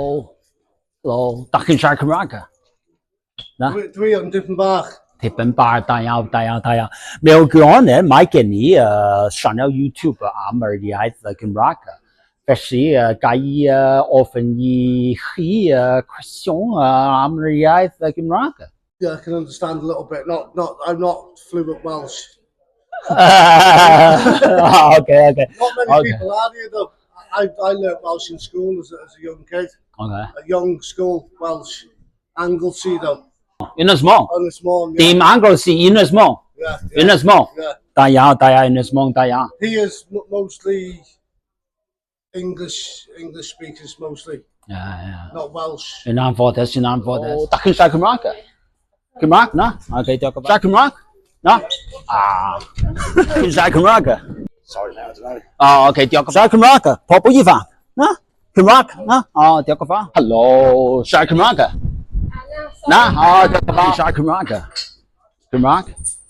o, da chi'n siarad Cymraeg? Na? Dwi yn dipyn bach. Tipyn bach, da iawn, da iawn, da iawn. Mewn gwirionedd, mae gen i sianel YouTube am yr iaith Gymraeg. Felly, ga i ofyn i chi cwestiwn am yr iaith Gymraeg? Yeah, I can understand a little bit. Not, I'm not fluent Welsh. Okay, okay. Not many people are here though. I learnt Welsh in school as a young kid. Okay. A young school Welsh. Anglesey though. Ynys Môn? Ynys Môn, yeah. Dim Anglesey, Ynys Môn? Yeah. Ynys Môn? Yeah. Da iawn, da iawn, Ynys Môn, da iawn. He is mostly English speakers mostly. Yeah, yeah. Not Welsh. Yn anffodus, yn anffodus. Da chi'n siarad Cymraeg? Cymraeg, na? Okay, diolch yn fawr. Siarad Cymraeg? Na? Ah. Chi'n siarad Cymraeg? Sorry, now, I don't know. Oh, okay, diolch yn fawr. Siarad Cymraeg? Pobl ifanc? Na? Cymraeg? Na? Oh, diolch yn fawr. Helo, siarad Cymraeg? Na? Oh, diolch yn fawr. Siarad Cymraeg? Cymraeg?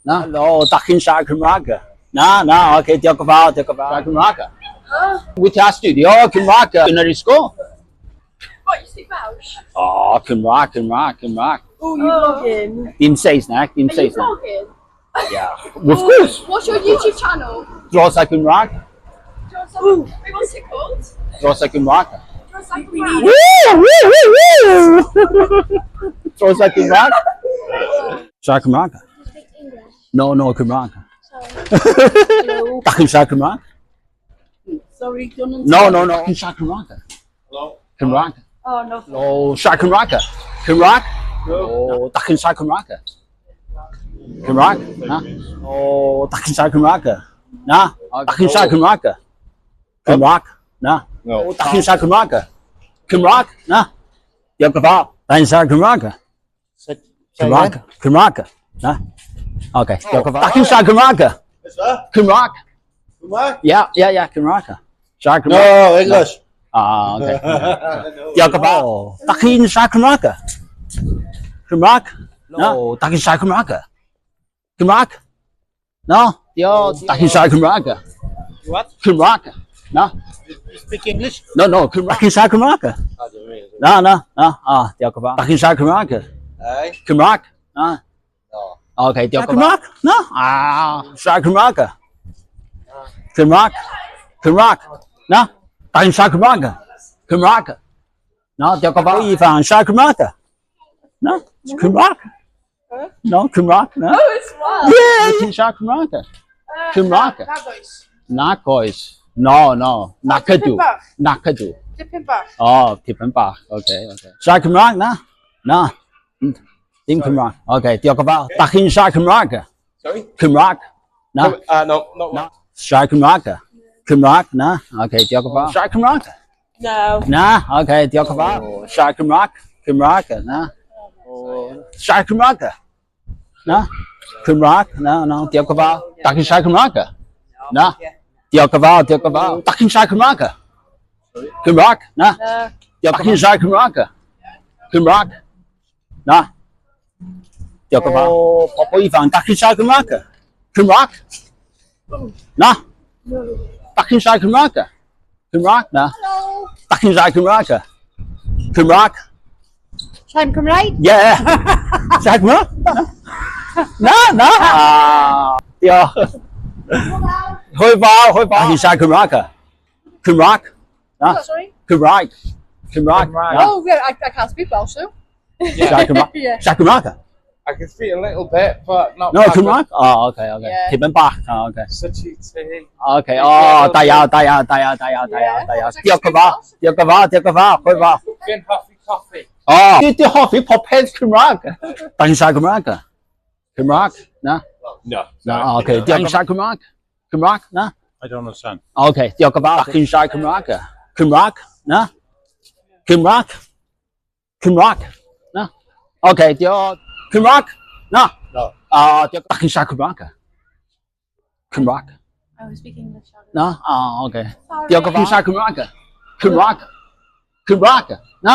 Na? Helo, da chi'n siarad Cymraeg? Na, na, okay, diolch yn fawr, diolch yn fawr. Siarad Cymraeg? Wyt ti'n astudio Cymraeg yn yr ysgol? What, you speak Welsh? Oh, Cymraeg, Cymraeg, Cymraeg. Oh, you vlogging? Dim Saesneg, dim Saesneg. Are you vlogging? Yeah, of course. What's your YouTube channel? Dros y Cymraeg. Ooh. Wait, what's it called? Dros y Cymraeg. Dros y Cymraeg. Woo, woo, woo, woo! Dros y Cymraeg. Siarad Cymraeg? Speak English. No, no, Cymraeg. Sorry. Da chi'n siarad Cymraeg? Sorry, don't No, no, no. Chi'n siarad Cymraeg? Hello? Cymraeg? Oh, no. No, siarad Cymraeg? Cymraeg? No, da chi'n siarad Cymraeg? Cymraeg? Na? O, da chi'n siarad Cymraeg? Na? Da chi'n siarad Cymraeg? Cymraeg? Na? No. Da chi'n siarad Cymraeg? Cymraeg? Na? Diolch yn fawr. Da chi'n siarad Cymraeg? Cymraeg? Cymraeg? Na? Okay, diolch yn fawr. Da chi'n siarad Cymraeg? Cymraeg? Cymraeg? Yeah, yeah, yeah, Cymraeg. Siarad Cymraeg? No, English. Ah, okay. Diolch yn fawr. Da chi'n siarad Cymraeg? Cymraeg? No, da chi'n siarad Cymraeg? Cymraeg? No? Diolch. Da chi'n siarad Cymraeg? What? Cymraeg? Na? You speak English? No, no, Cymraeg. Da chi'n siarad Cymraeg? Na, na, na. Ah, diolch yn fawr. Da chi'n siarad Cymraeg? Cymraeg? Na? No. Okay, diolch yn fawr. Cymraeg? Na? Ah, siarad Cymraeg? Cymraeg? Cymraeg? Na? Da chi'n siarad Cymraeg? Cymraeg. Na, diolch yn fawr. Ifan, siarad Cymraeg? Na, Cymraeg? No, Cymraeg, na. Oh, it's Welsh. Yeah! Wyt ti'n siarad Cymraeg? Cymraeg? Nag oes. Nag oes. No, no. Nac ydw. Tipyn bach. Nac ydw. Tipyn bach. O, tipyn bach. Oce, oce. Siarad Cymraeg, na? Na. Dim Cymraeg. Oce, diolch yn fawr. Da chi'n siarad Cymraeg? Sorry? Cymraeg? Na? No, not Na. Siarad Cymraeg? Cymraeg, na? Oce, diolch yn fawr. Siarad Cymraeg? No. Na? Oce, diolch yn fawr. Siarad Cymraeg? Cymraeg, na? Siarad Cymraeg? Na? Cymraeg? Na, na, diolch yn fawr. Da chi'n siarad Cymraeg? Na? Diolch yn fawr, diolch yn fawr. Da chi'n siarad Cymraeg? Cymraeg? Na? Diolch. Da chi'n siarad Cymraeg? Cymraeg? Na? Diolch yn fawr. Pobl ifanc, da chi'n siarad Cymraeg? Cymraeg? Na? Da chi'n siarad Cymraeg? Cymraeg? Na? Da chi'n siarad Cymraeg? Cymraeg? Siarad Cymraeg? Yeah. Siarad Cymraeg? Na, na. Diolch. Hwyl fawr, hwyl fawr. Da chi'n siarad Cymraeg? Cymraeg? Na? Sorry? Cymraeg. Cymraeg. Na? Oh, yeah, I can't speak Welsh though. Siarad Cymraeg? Yeah. Siarad Cymraeg? I can speak a little bit, but not No, bad. Cymraeg? Oh, okay, okay. Yeah. Tipyn bach. Oh, okay. Such a tea. Okay, oh, da iawn, da iawn, da iawn, da iawn, da iawn, da iawn. Diolch yn fawr, diolch yn fawr, diolch yn fawr, hwyl fawr. Dwi'n hoffi coffi. O, dwi hoffi popeth Cymraeg. Da chi'n siarad Cymraeg? Cymraeg? Na? No. Na, oh, okay. Diolch. Da chi'n siarad Cymraeg? Cymraeg? Na? I don't understand. Okay, diolch yn fawr. Da chi'n siarad Cymraeg? Cymraeg? Na? Cymraeg? Cymraeg? Na? Okay, diolch. Cymraeg? Na? No. Ah, diolch. Da chi'n siarad Cymraeg? Cymraeg? I was speaking English. Na? Ah, okay. Diolch yn fawr. Chi'n siarad Cymraeg? Cymraeg? Cymraeg? Na?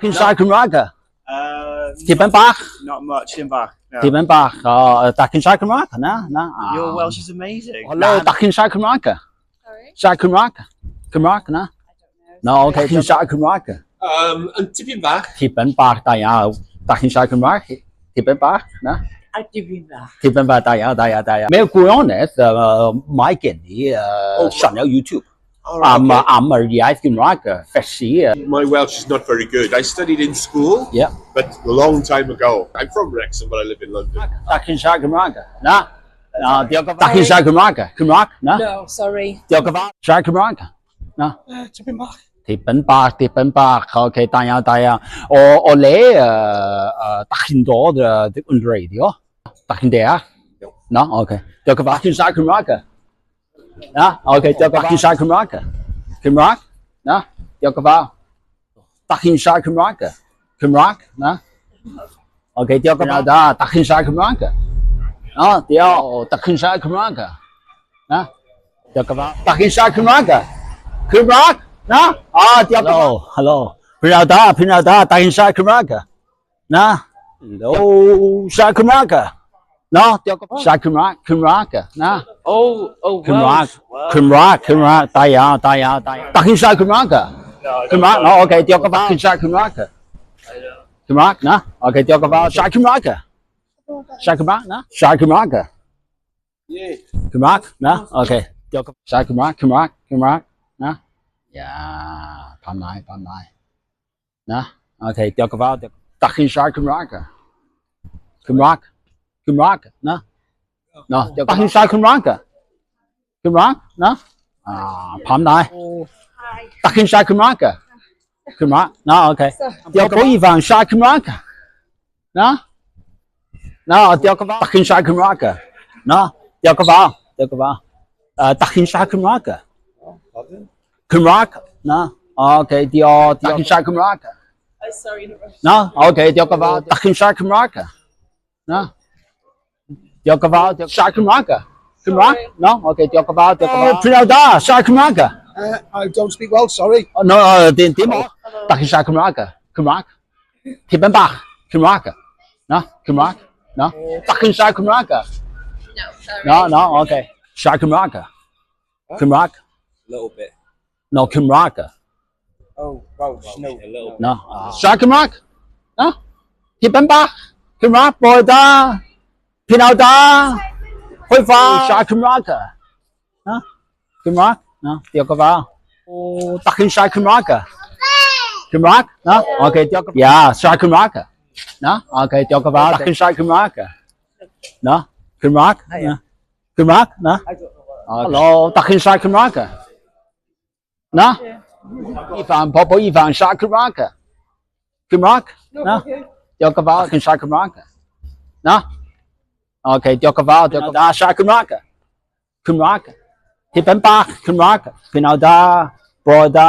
Chi'n siarad Cymraeg? Tipyn bach? Not much, dim bach. No. Tipyn bach. O, da chi'n siarad Cymraeg? Na? Na? Ah. Your Welsh is amazing. Hello, da chi'n siarad Cymraeg? Siarad Cymraeg? Cymraeg, na? No, okay. Chi'n siarad Cymraeg? Yn tipyn bach. Tipyn bach, da iawn. Da chi'n siarad Cymraeg? Tipyn bach, na? A tipyn bach. Tipyn bach, da iawn, da iawn, da iawn. Mewn gwirionedd, mae gen i sianel YouTube am, am yr iaith Gymraeg, felly... My Welsh is not very good. I studied in school, Yeah. but a long time ago. I'm from Wrexham, but I live in London. Da chi'n siarad Cymraeg? Na? Na, diolch yn fawr. Da chi'n siarad Cymraeg? Cymraeg? Na? No, sorry. Diolch yn fawr. Siarad Cymraeg? Na? Tipyn bach. Tipyn bach, tipyn bach. Oce, da iawn, da iawn. O le da chi'n dod yn radio? Da chi'n deall? Na? Oce. Diolch yn fawr. Da chi'n siarad Cymraeg? Na? Oce, diolch yn fawr. Da chi'n siarad Cymraeg? Cymraeg? Na? Diolch yn fawr. Da chi'n siarad Cymraeg? Cymraeg? Na? Oce, diolch yn fawr. Da, da chi'n siarad Cymraeg? Na, diolch. Da chi'n siarad Cymraeg? Na? Diolch yn fawr. Da chi'n siarad Cymraeg? Cymraeg? Na? Ah, diolch yn fawr. Helo, helo. Prynhawn da, prynhawn da. Da chi'n siarad Cymraeg? Na? Helo, siarad Cymraeg? Na, diolch yn fawr. Siarad Cymraeg, Cymraeg? Na? Oh, Cymraeg, Welsh. Cymraeg, Cymraeg. Da iawn, da iawn, da iawn. Da chi'n siarad Cymraeg? Cymraeg? No, oce, diolch yn fawr. Chi'n siarad Cymraeg? Cymraeg? Na? Oce, diolch yn fawr. Siarad Cymraeg? Siarad Cymraeg? Na? Siarad Cymraeg? Yeah. Cymraeg? Na? Oce, diolch yn fawr. Siarad Cymraeg, Cymraeg, Cymraeg? Na? Ia, pam lai, pam lai. Na? Oce, diolch yn fawr. Da chi'n siarad Cymraeg? Cymraeg? Cymraeg? Na? Na, diolch. Da chi'n siarad Cymraeg? Cymraeg? Na? Ah, pam lai? Da chi'n siarad Cymraeg? Cymraeg? Na, oce. Diolch yn fawr. Ifan, siarad Cymraeg? Na? Na, diolch yn fawr. Da chi'n siarad Cymraeg? Na, diolch yn fawr. Diolch yn fawr. Da chi'n siarad Cymraeg? Cymraeg? Na. Oce, diolch. Da chi'n siarad Cymraeg? Oh, sorry. Not Welsh. Na, oce, diolch yn fawr. Da chi'n siarad Cymraeg? Na. Diolch yn fawr. Siarad Cymraeg? Cymraeg? Na, oce, diolch yn fawr. Diolch yn fawr. Prynhawn da, siarad Cymraeg? I don't speak Welsh, sorry. Oh, no, dim dim. Da chi'n siarad Cymraeg? Cymraeg? Tipyn bach? Cymraeg? Na, Cymraeg? Na? Da chi'n siarad Cymraeg? No, sorry. Na, na, oce. Siarad Cymraeg? Cymraeg? A little bit. No, Cymraeg. Oh, Welsh, no. A little bit. Na. Siarad Cymraeg? Na? Tipyn bach? Cymraeg? Bore da? Prynhawn da? Hwyl fawr? Siarad Cymraeg? Na? Cymraeg? Na, diolch yn fawr. O, da chi'n siarad Cymraeg? Cymraeg? Na? Oce, diolch. Ia, siarad Cymraeg? Na? Oce, diolch yn fawr. Dach chi'n siarad Cymraeg? Na? Cymraeg? Na? Cymraeg? Na? Helo, dach chi'n siarad Cymraeg? Na? Ifan, pobl ifan siarad Cymraeg? Cymraeg? Na? Diolch yn fawr. Dach chi'n siarad Cymraeg? Na? Oce, diolch yn fawr. Diolch yn fawr. Siarad Cymraeg? Cymraeg. Tipyn bach Cymraeg. Prynhawn da, bore da,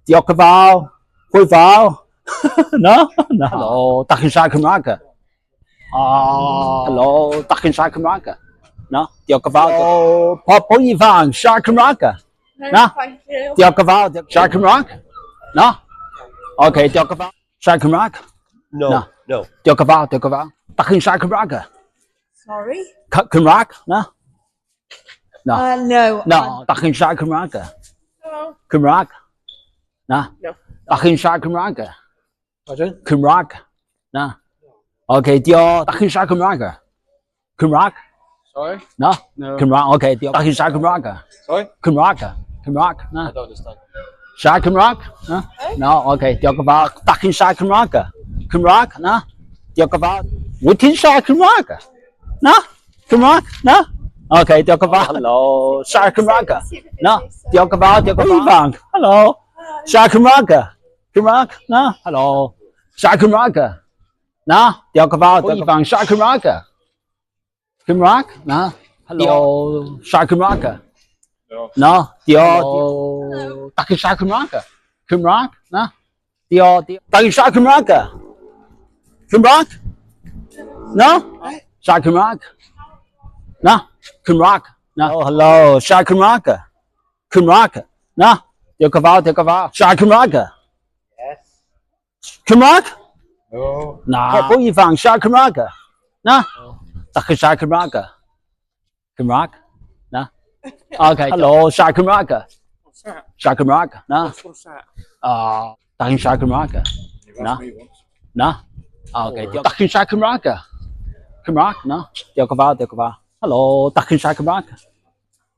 diolch yn fawr, hwyl fawr. Na? Na. Helo, dach chi'n siarad Cymraeg? Helo, dach chi'n siarad Cymraeg? Na? Diolch yn fawr. Helo, pobl ifanc, siarad Cymraeg? Na? Diolch yn fawr. Siarad Cymraeg? Na? Oce, diolch yn fawr. Siarad Cymraeg? No, no. Diolch yn fawr, diolch yn fawr. Dach chi'n siarad Cymraeg? Sorry? Cymraeg? Na? Na. No. Na, dach chi'n siarad Cymraeg? No. Cymraeg? Na? No. Dach chi'n siarad Cymraeg? Pardon? Cymraeg? Na. Oce, diolch. Dach chi'n siarad Cymraeg? Cymraeg? Sorry? Na? No. Cymraeg, oce, diolch. Dach chi'n siarad Cymraeg? Sorry? Cymraeg? Cymraeg? Na. I don't understand. Siarad Cymraeg? Na? Na, oce, diolch yn fawr. Dach chi'n siarad Cymraeg? Cymraeg? Na? Diolch yn fawr. Wyt ti'n siarad Cymraeg? Na? Cymraeg? Na? Oce, diolch yn fawr. Helo, siarad Cymraeg? Na? Diolch yn fawr, diolch yn fawr. Ifanc, helo. Siarad Cymraeg? Cymraeg? Na? Helo. Siarad Cymraeg? Na? Diolch yn fawr, diolch yn fawr. Siarad Cymraeg? Cymraeg? Na? Helo, siarad Cymraeg? Na? Diolch. Dach chi'n siarad Cymraeg? Cymraeg? Na? Diolch. Dach chi'n siarad Cymraeg? Cymraeg? Na? Siarad Cymraeg? Na? Cymraeg? Na? Oh, helo, siarad Cymraeg? Cymraeg? Na? Diolch yn fawr, diolch yn fawr. Siarad Cymraeg? Yes. Cymraeg? No. Na. Pobl ifanc siarad Cymraeg? Na? Dach chi'n siarad Cymraeg? Cymraeg? Na? Oce, helo, siarad Cymraeg? What's that? Siarad Cymraeg? Na? What's that? O, dach chi'n siarad Cymraeg? Na? Na? Oce, diolch. Dach chi'n siarad Cymraeg? Cymraeg? Na? Diolch yn fawr, diolch yn fawr. Helo, dach chi'n siarad Cymraeg?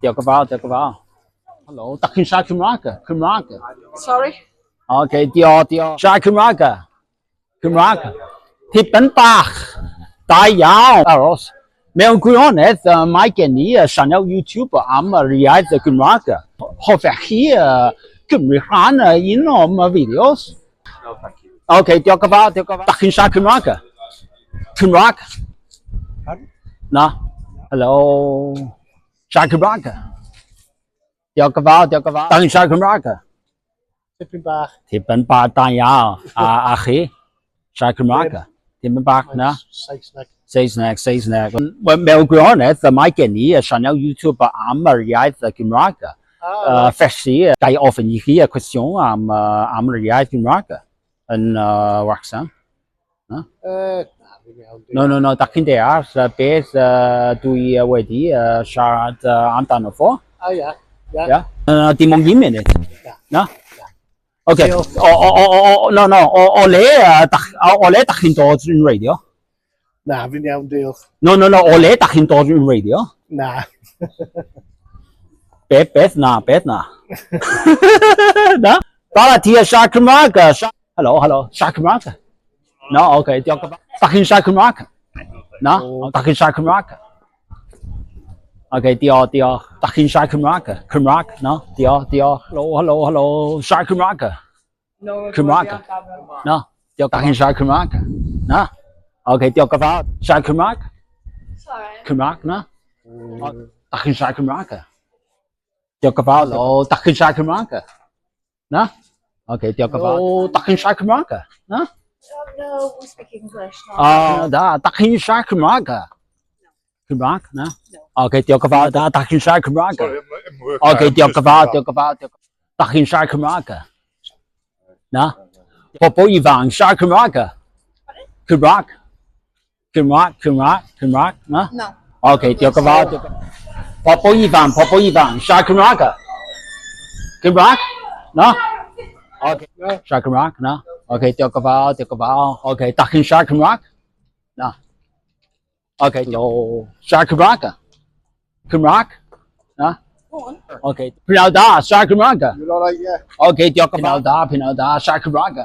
Diolch yn fawr, diolch yn fawr. Helo, dach chi'n siarad Cymraeg? Cymraeg? Sorry? Oce, diolch, diolch. Siarad Cymraeg? Cymraeg? Tipyn bach. Da iawn. Aros. Mewn gwirionedd, mae gen i sianel YouTube am yr iaith Gymraeg. Hoffech chi gymryd rhan un o'm fideos? No, thank you. Oce, diolch yn fawr, diolch yn fawr. Dach chi'n siarad Cymraeg? Cymraeg? Pardon? Na. Helo. Siarad Cymraeg? Diolch yn fawr, diolch yn fawr. Dach chi'n siarad Cymraeg? Tipyn bach. Tipyn bach, da iawn. A chi? Siarad Cymraeg? Tipyn bach, na? Saesneg. Saesneg, Saesneg. Wel, mewn gwirionedd, mae gen i sianel YouTube am yr iaith Gymraeg. Felly, ga i ofyn i chi y cwestiwn am yr iaith Gymraeg yn Wrexham. Na? Na, ddim iawn. No, no, no, dach chi'n deall beth dwi wedi siarad amdano fo. Ah, ia. Ia. Ia? Dim ond un munud. Na. Na? Oce. O, no, no, o le, o le dach chi'n dod yn radio? Na, fi'n iawn, diolch. No, no, no, o le dach chi'n dod yn radio? Na. Beth na, beth na? Na? Dala ti siarad Cymraeg? Helo, helo, siarad Cymraeg? No, oce, diolch yn fawr. Dach chi'n siarad Cymraeg? Na? Dach chi'n siarad Cymraeg? Oce, diolch, diolch. Dach chi'n siarad Cymraeg? Cymraeg? No, diolch, diolch. Helo, helo, helo, siarad Cymraeg? Cymraeg? Na, diolch. Dach chi'n siarad Cymraeg? Na? Oce, diolch yn fawr. Siarad Cymraeg? Sorry. Cymraeg, na? Dach chi'n siarad Cymraeg? Diolch yn fawr. Helo, dach chi'n siarad Cymraeg? Na? Oce, diolch yn fawr. Dach chi'n siarad Cymraeg? Na? No, we speak English. O, da, dach chi'n siarad Cymraeg? Cymraeg, na? Oce, diolch yn fawr. Da, dach chi'n siarad Cymraeg? Oce, diolch yn fawr, diolch yn fawr. Dach chi'n siarad Cymraeg? Na? Pobl ifanc siarad Cymraeg? Cymraeg? Cymraeg, Cymraeg, Cymraeg, na? No. Oce, diolch yn fawr. Pobl ifanc, pobl ifanc, siarad Cymraeg? Cymraeg? Na? Oce, siarad Cymraeg, na? Oce, diolch yn fawr, diolch yn fawr. Oce, dach chi'n siarad Cymraeg? Na. Oce, diolch. Siarad Cymraeg? Cymraeg? Na? Go on. Okay. Prynhawn da, siarad Cymraeg? You're all right, yeah. Okay, diolch yn fawr. Prynhawn da, prynhawn da, siarad Cymraeg?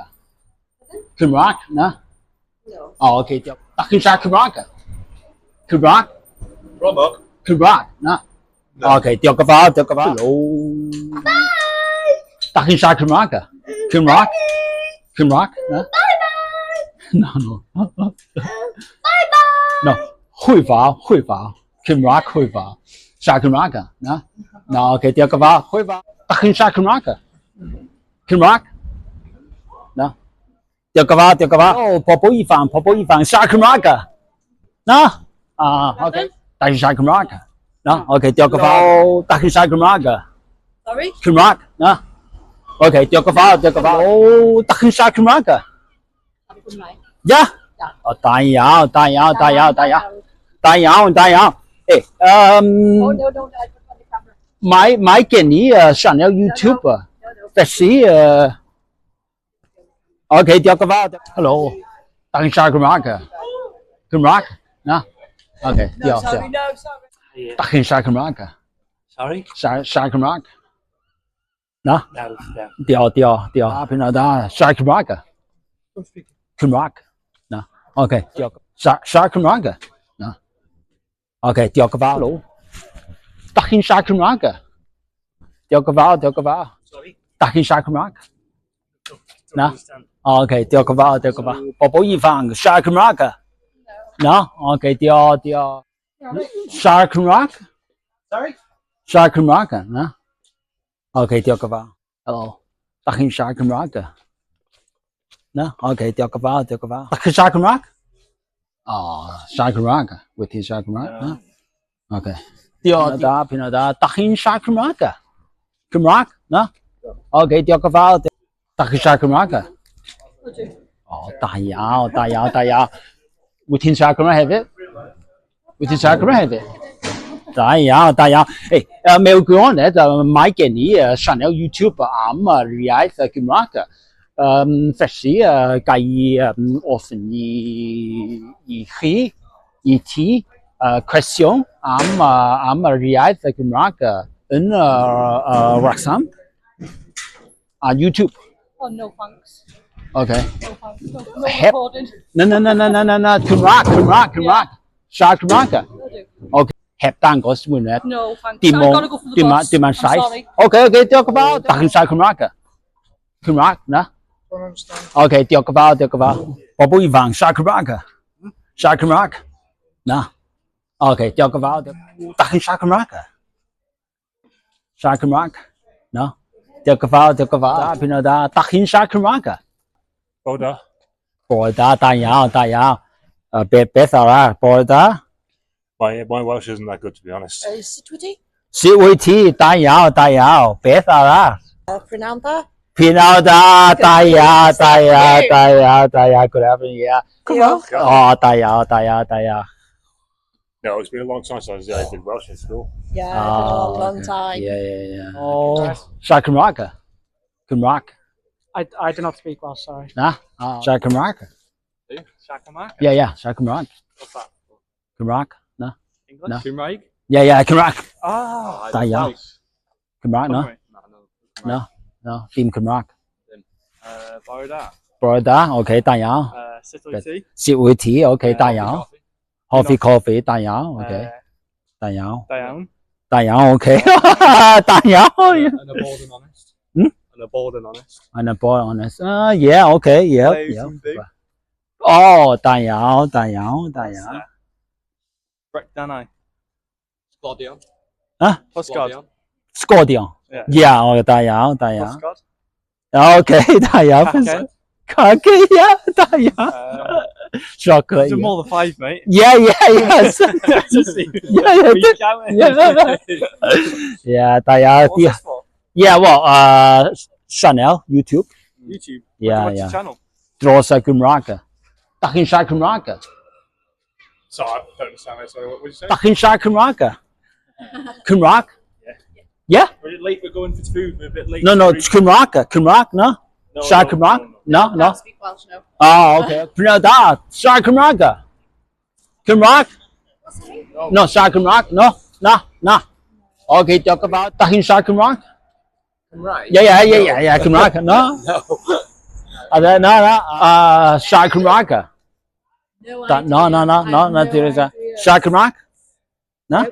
Cymraeg, na? No. Oh, okay, diolch. Da chi'n siarad Cymraeg? Cymraeg? Romog. Cymraeg, na? No. Okay, diolch yn fawr, diolch yn fawr. Hello. Bye! Da chi'n siarad Cymraeg? Cymraeg? Cymraeg, na? Bye bye! No, no. Bye bye! No, hwyl fawr, hwyl fawr. Cymraeg, hwyl fawr. Siarad Cymraeg, na? Na, oce, diolch yn fawr. Hwyl fawr. Da chi'n siarad Cymraeg? Cymraeg? Na. Diolch yn fawr, diolch yn fawr. O, pobl ifanc, pobl ifanc, siarad Cymraeg? Na? Ah, oce. Da chi'n siarad Cymraeg? Na, oce, diolch yn fawr. O, da chi'n siarad Cymraeg? Sorry? Cymraeg, na? Oce, diolch yn fawr, diolch yn fawr. O, da chi'n siarad Cymraeg? Cymraeg. Ia? O, da iawn, da iawn, da iawn, da iawn. Da iawn, da iawn. Ei, Oh, no, no, I put on the camera. mae gen i sianel YouTube. Felly, oce, diolch yn fawr. Helo, da chi'n siarad Cymraeg? Cymraeg? Na? Oce, diolch. Sorry, no, sorry. Da chi'n siarad Cymraeg? Sorry? Siarad Cymraeg? Na? No, no. Diolch, diolch, diolch. Prynhawn da, siarad Cymraeg? Cymraeg? Na. Oce, diolch. Siarad Cymraeg? Na. Oce, diolch yn fawr. Helo. Da chi'n siarad Cymraeg? Diolch yn fawr, diolch yn fawr. Sorry? Da chi'n siarad Cymraeg? Na? Oce, diolch yn fawr, diolch yn fawr. Bobl ifanc, siarad Cymraeg? Na? Oce, diolch, diolch. Siarad Cymraeg? Sorry? Siarad Cymraeg, na? Oce, diolch yn fawr. Helo. Da chi'n siarad Cymraeg? Na? Oce, diolch yn fawr, diolch yn fawr. Da chi'n siarad Cymraeg? O, siarad Cymraeg. Wedi siarad Cymraeg, na? Oce. Diolch. Da, prynhawn da. Da chi'n siarad Cymraeg? Cymraeg, na? Oce, diolch yn fawr. Da chi'n siarad Cymraeg? O, da iawn, da iawn, da iawn. Wyt ti'n siarad Cymraeg hefyd? Wyt ti'n siarad Cymraeg hefyd? Da iawn, da iawn. Ei, mewn gwirionedd, mae gen i sianel YouTube am yr iaith Gymraeg. Felly, ga i ofyn i chi, i ti, cwestiwn am yr iaith Gymraeg yn Wrexham a YouTube. Oh, no thanks. Okay. No thanks. No, no recording. Na, na, na, na, na, na, na, Cymraeg, Cymraeg, Cymraeg. Siarad Cymraeg? Okay. Heb dangos wyneb. No, thanks. Dim I've ond, got to go for the dim bus. dim ond I'm saith. sorry. Oce, oce, diolch yn fawr. Da chi'n siarad Cymraeg? Cymraeg, na? Oce, diolch yn fawr, diolch yn fawr. Bobl ifanc, siarad Cymraeg? Siarad Cymraeg? Na. Oce, diolch yn fawr. Da chi'n siarad Cymraeg? Siarad Cymraeg? Na. Diolch yn fawr, diolch yn fawr. Da, prynhawn da. Da chi'n siarad Cymraeg? Bore da. Bore da, da iawn, da iawn. Beth arall, bore da? My Welsh isn't that good, to be honest. Sut wyt ti? Sut wyt ti? Da iawn, da iawn. Beth arall? Prynhawn da. Prynhawn da, da iawn, da iawn, da iawn, da iawn. Good afternoon, yeah. Diolch. O, da iawn, da iawn, da iawn. No, it's been a long time since I did Welsh in school. Yeah, it's been a long, long time. Yeah, yeah, yeah. Oh, siarad Cymraeg? Cymraeg? I do not speak Welsh, sorry. Na? Siarad Cymraeg? Siarad Cymraeg? Yeah, yeah, siarad Cymraeg. What's that? Cymraeg? Na? English? Na. Cymraeg? Yeah, yeah, Cymraeg. Ah, Da iawn. Cymraeg, na? Na, na, dim Cymraeg. Bore da. Bore da, oce, da iawn. Sut wyt ti? Sut wyt ti, oce, da iawn. Hoffi coffi, da iawn, oce. Da iawn. Da iawn. Da iawn, oce. Da iawn. And a bold and honest. Hmm? And a bold and honest. And a bold and honest. Yeah, okay, yeah, yeah. Oh, da iawn, da iawn, da iawn. Brec Danai. Sglodion. Huh? Pysgod. Sglodion. Yeah. Yeah, oh, da iawn, da iawn. Pysgod. Okay, da iawn. Cacen. Cacen, yeah, da iawn. Chocolate. There's more than five, mate. Yeah, yeah, yes. Yeah, yeah. Yeah, da iawn. What's this for? Yeah, well, Chanel, YouTube. YouTube? Yeah, What's yeah. your channel? Dros y Gymraeg. Da chi'n siarad Cymraeg? Sorry, I don't understand that. Sorry, what did you say? Da chi'n siarad Cymraeg? Cymraeg? Yeah. Yeah? We're late, we're going for food, we're a bit late. No, no, it's Cymraeg. Cymraeg, no? No, Siarad no, Cymraeg? No, no. I speak Welsh, no. Oh, okay. Prynhawn da, siarad Cymraeg? Cymraeg? No, siarad Cymraeg? No, na, na. Okay, diolch yn fawr. Da chi'n siarad Cymraeg? Cymraeg? Ie, Cymraeg. No? No. A na, na, siarad Cymraeg? No Da, no, no, no, no, no, idea. Siarad Cymraeg? Na?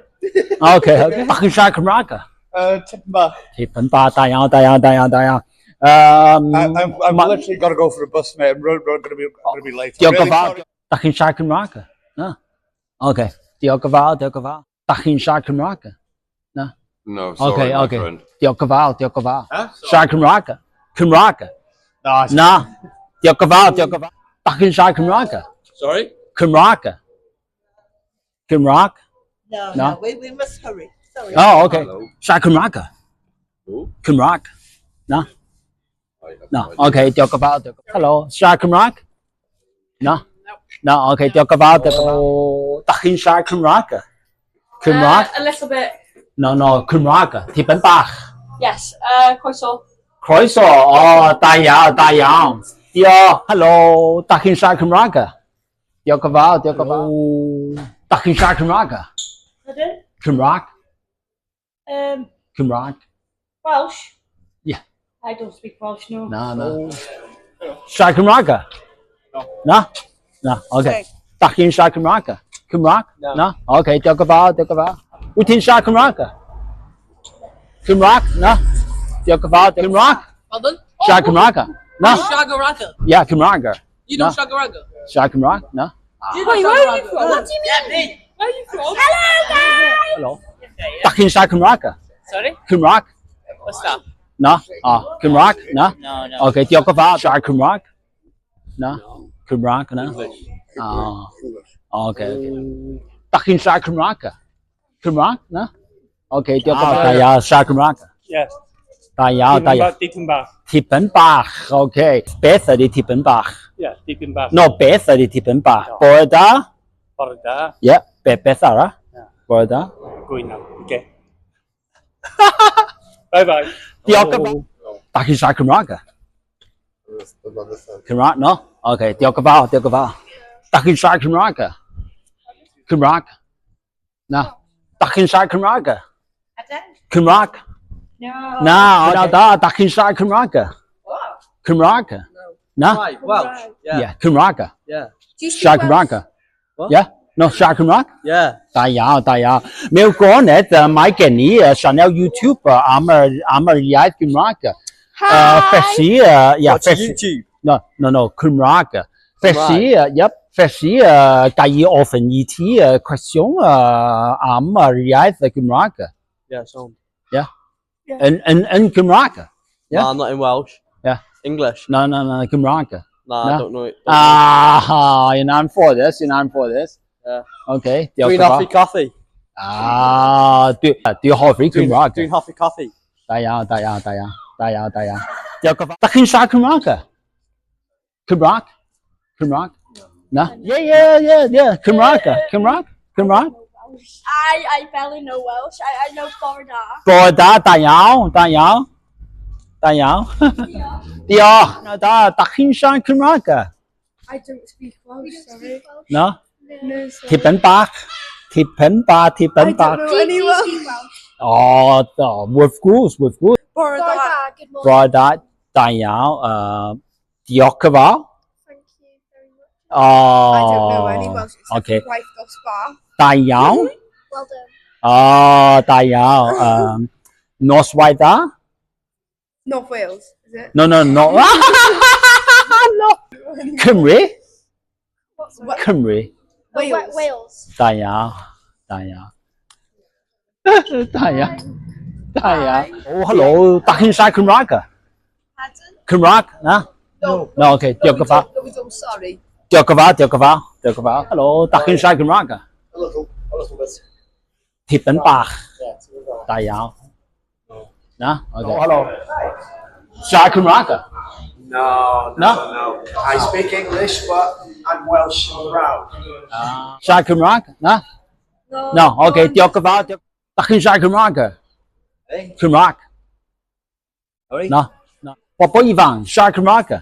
Okay, okay. Da chi'n siarad Cymraeg? Tipyn bach. Tipyn bach, da iawn, da iawn, da iawn, da iawn. I'm literally got to go for a bus, mate. I'm going to be late. Diolch yn fawr. Da chi'n siarad Cymraeg? Na? Okay. Diolch yn fawr, diolch yn fawr. Da chi'n siarad Cymraeg? Na? No, sorry, Okay, my okay. friend. Diolch yn fawr, diolch yn fawr. Huh? Siarad Cymraeg? Cymraeg? No. Na. Diolch yn fawr, diolch yn fawr. Da chi'n siarad Cymraeg? Sorry? Cymraeg? Cymraeg? No, No. no, we must hurry. Sorry. Oh, okay. Siarad Cymraeg? Cymraeg? Na? Na. Okay, diolch yn fawr. Helo, siarad Cymraeg? Na? Na, okay, diolch yn fawr, diolch yn fawr. Da chi'n siarad Cymraeg? Cymraeg? A little bit. No, no, Cymraeg. Tipyn bach. Yes. Croeso. Croeso, o, da iawn, da iawn. Diolch, helo, da chi'n siarad Cymraeg? Diolch yn fawr, diolch yn fawr. Da chi'n siarad Cymraeg? Pardon? Cymraeg? Cymraeg? Welsh? Yeah. I don't speak Welsh, no. Na, na. Siarad Cymraeg? Na? Na, okay. Da chi'n siarad Cymraeg? Cymraeg? Na. Okay, diolch yn fawr, diolch yn fawr. Wyt ti'n siarad Cymraeg? Cymraeg? Na. Diolch yn fawr, Cymraeg? Pardon? Siarad Cymraeg? Na. Shagaraga. Yeah, Cymraeg. You know Na. Shagaraga? Siarad Cymraeg? Na. Do you know Wait, where are you Shagaraga? from? What do you mean? Where are you from? Hello, guys! Helo. Da chi'n siarad Cymraeg? Sorry? Cymraeg? What's that? Na. Ah, Cymraeg? Na? No, no. Okay, diolch yn fawr. Siarad Cymraeg? Na. Cymraeg, na? Ah. Okay, okay. Da chi'n siarad Cymraeg? Cymraeg, na? Okay, diolch yn fawr. Da iawn, siarad Cymraeg? Yes. Da iawn, da iawn. Tipyn bach. Tipyn bach, okay. Beth ydy tipyn bach? Yeah, tipyn bach. No, beth ydy tipyn bach? Bore da? Bore da. Ie, yeah. Beth arall? Bore da? Gwyna. Okay. Bye bye. Diolch yn fawr. Da chi'n siarad Cymraeg? Cymraeg, no? Okay, diolch yn fawr, diolch yn fawr. Da chi'n siarad Cymraeg? Cymraeg? Na. Da chi'n siarad Cymraeg? Cymraeg? No. Na, na, da, da chi'n siarad Cymraeg? Cymraeg? Na? Right, Welsh. Yeah. Yeah, Cymraeg. Yeah. Siarad Cymraeg? What? Yeah? No, siarad Cymraeg? Yeah. Da iawn, da iawn. Mewn gwirionedd, mae gen i sianel YouTube am yr iaith Gymraeg. Hi! Felly, yeah, What's felly... YouTube? No, no, no, Cymraeg. Felly, yep, felly, ga i ofyn i ti cwestiwn am yr iaith Gymraeg. Yeah, so. Yeah. Yeah. In Cymraeg. Yeah. Nah, not in Welsh. Yeah. English. No, no, no, Cymraeg. Nah, No? I don't know it. Ah, you're not for this, you're not for this. Yeah. Okay, diolch Dwi'n yn fawr. hoffi coffi. Ah, dwi'n hoffi Cymraeg. Dwi'n hoffi coffi. Da iawn, da iawn, da iawn, da iawn, da iawn. Diolch yn fawr. Da chi'n siarad Cymraeg? Cymraeg? Cymraeg? Na? Yeah. Cymraeg, Cymraeg, Cymraeg. I barely know Welsh. I know bore da. Bore da, da iawn, da iawn. Da iawn. Diolch. Na, da, da chi'n siarad Cymraeg? I don't speak Welsh, sorry. No? No, sorry. Tipyn bach. Tipyn bach, tipyn I bach. don't know any Welsh. O, do, wrth gwrs, wrth gwrs. Bore da. Good morning. Bore da, da iawn. Diolch yn fawr. Thank you very much. Oh, I don't know any Welsh except okay. Gwaith dosbarth. Da iawn. Well done. O, da iawn. Noswaith dda? North Wales, is it? No, no, no. No. Cymru? Cymru. Wales. Wales. Da iawn. Da iawn. Da iawn. Da iawn. O, helo. Da chi'n siarad Cymraeg? Cymraeg? Na? No. No, okay. Diolch yn fawr. No, we don't, sorry. Diolch yn fawr, diolch yn fawr. Diolch yn fawr. Helo, da chi'n siarad Cymraeg? A little bit. Tipyn bach. Yeah, tipyn bach. Da iawn. Na? Okay. Helo. Siarad Cymraeg? No, No? no, no. I speak English, but I'm Welsh and proud. Siarad Cymraeg? Na? No, okay, diolch yn fawr. Da chi'n siarad Cymraeg? Hey. Cymraeg? Sorry? Na? Na. Bobl ifanc, siarad Cymraeg?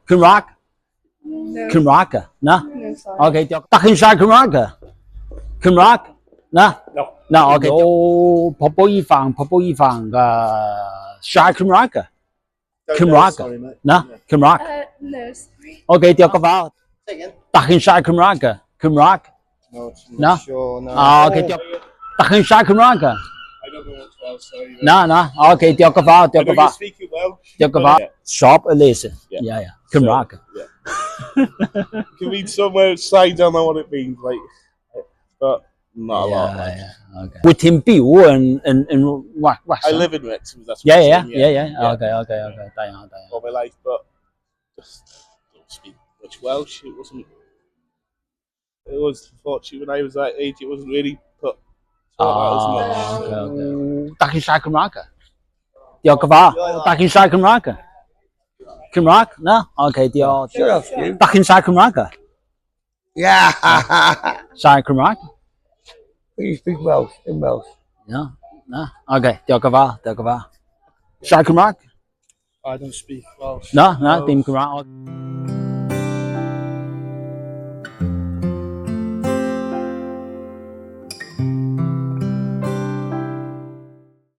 Cymraeg? No. Cymraeg? Na? No, sorry. Okay, diolch. Da chi'n siarad Cymraeg? Cymraeg? Na? No. Na, oce. O, pobl ifanc, pobl ifanc, siarad Cymraeg? Cymraeg? Na, Cymraeg. No, sorry. Oce, diolch yn fawr. Da chi'n siarad Cymraeg? Cymraeg? No, Na? sure, no. Ah, oce, diolch. Da chi'n siarad Cymraeg? I don't know what Welsh, sorry. Na, na. Oce, diolch yn fawr, I diolch know yn you fawr. speak it Welsh. Diolch yn fawr. Siop y les. Yeah. Ie, ie. Cymraeg. Yeah. You can read somewhere signs, I don't know what it means, like, but not a lot. Like. Yeah, okay. Wyt ti'n byw yn, yn, yn Wrexham? I live in Wrexham, that's what Yeah, I'm yeah, saying, yeah. Okay, okay, okay. Da iawn, da iawn. All my life, but just don't speak much Welsh. It wasn't. It was unfortunately when I was that age, it wasn't really put taught out as much. Ah, okay, okay. Da chi'n siarad Cymraeg? Diolch yn fawr. Da chi'n siarad Cymraeg? Cymraeg? Na? Oce, diolch. Sure, ask you. Da chi'n siarad Cymraeg? Yeah. Siarad Cymraeg? You speak Welsh, in Welsh. Na, na. Oce, diolch yn fawr, diolch yn fawr. Siarad Cymraeg? I don't speak Welsh. Na, na, dim Cymraeg.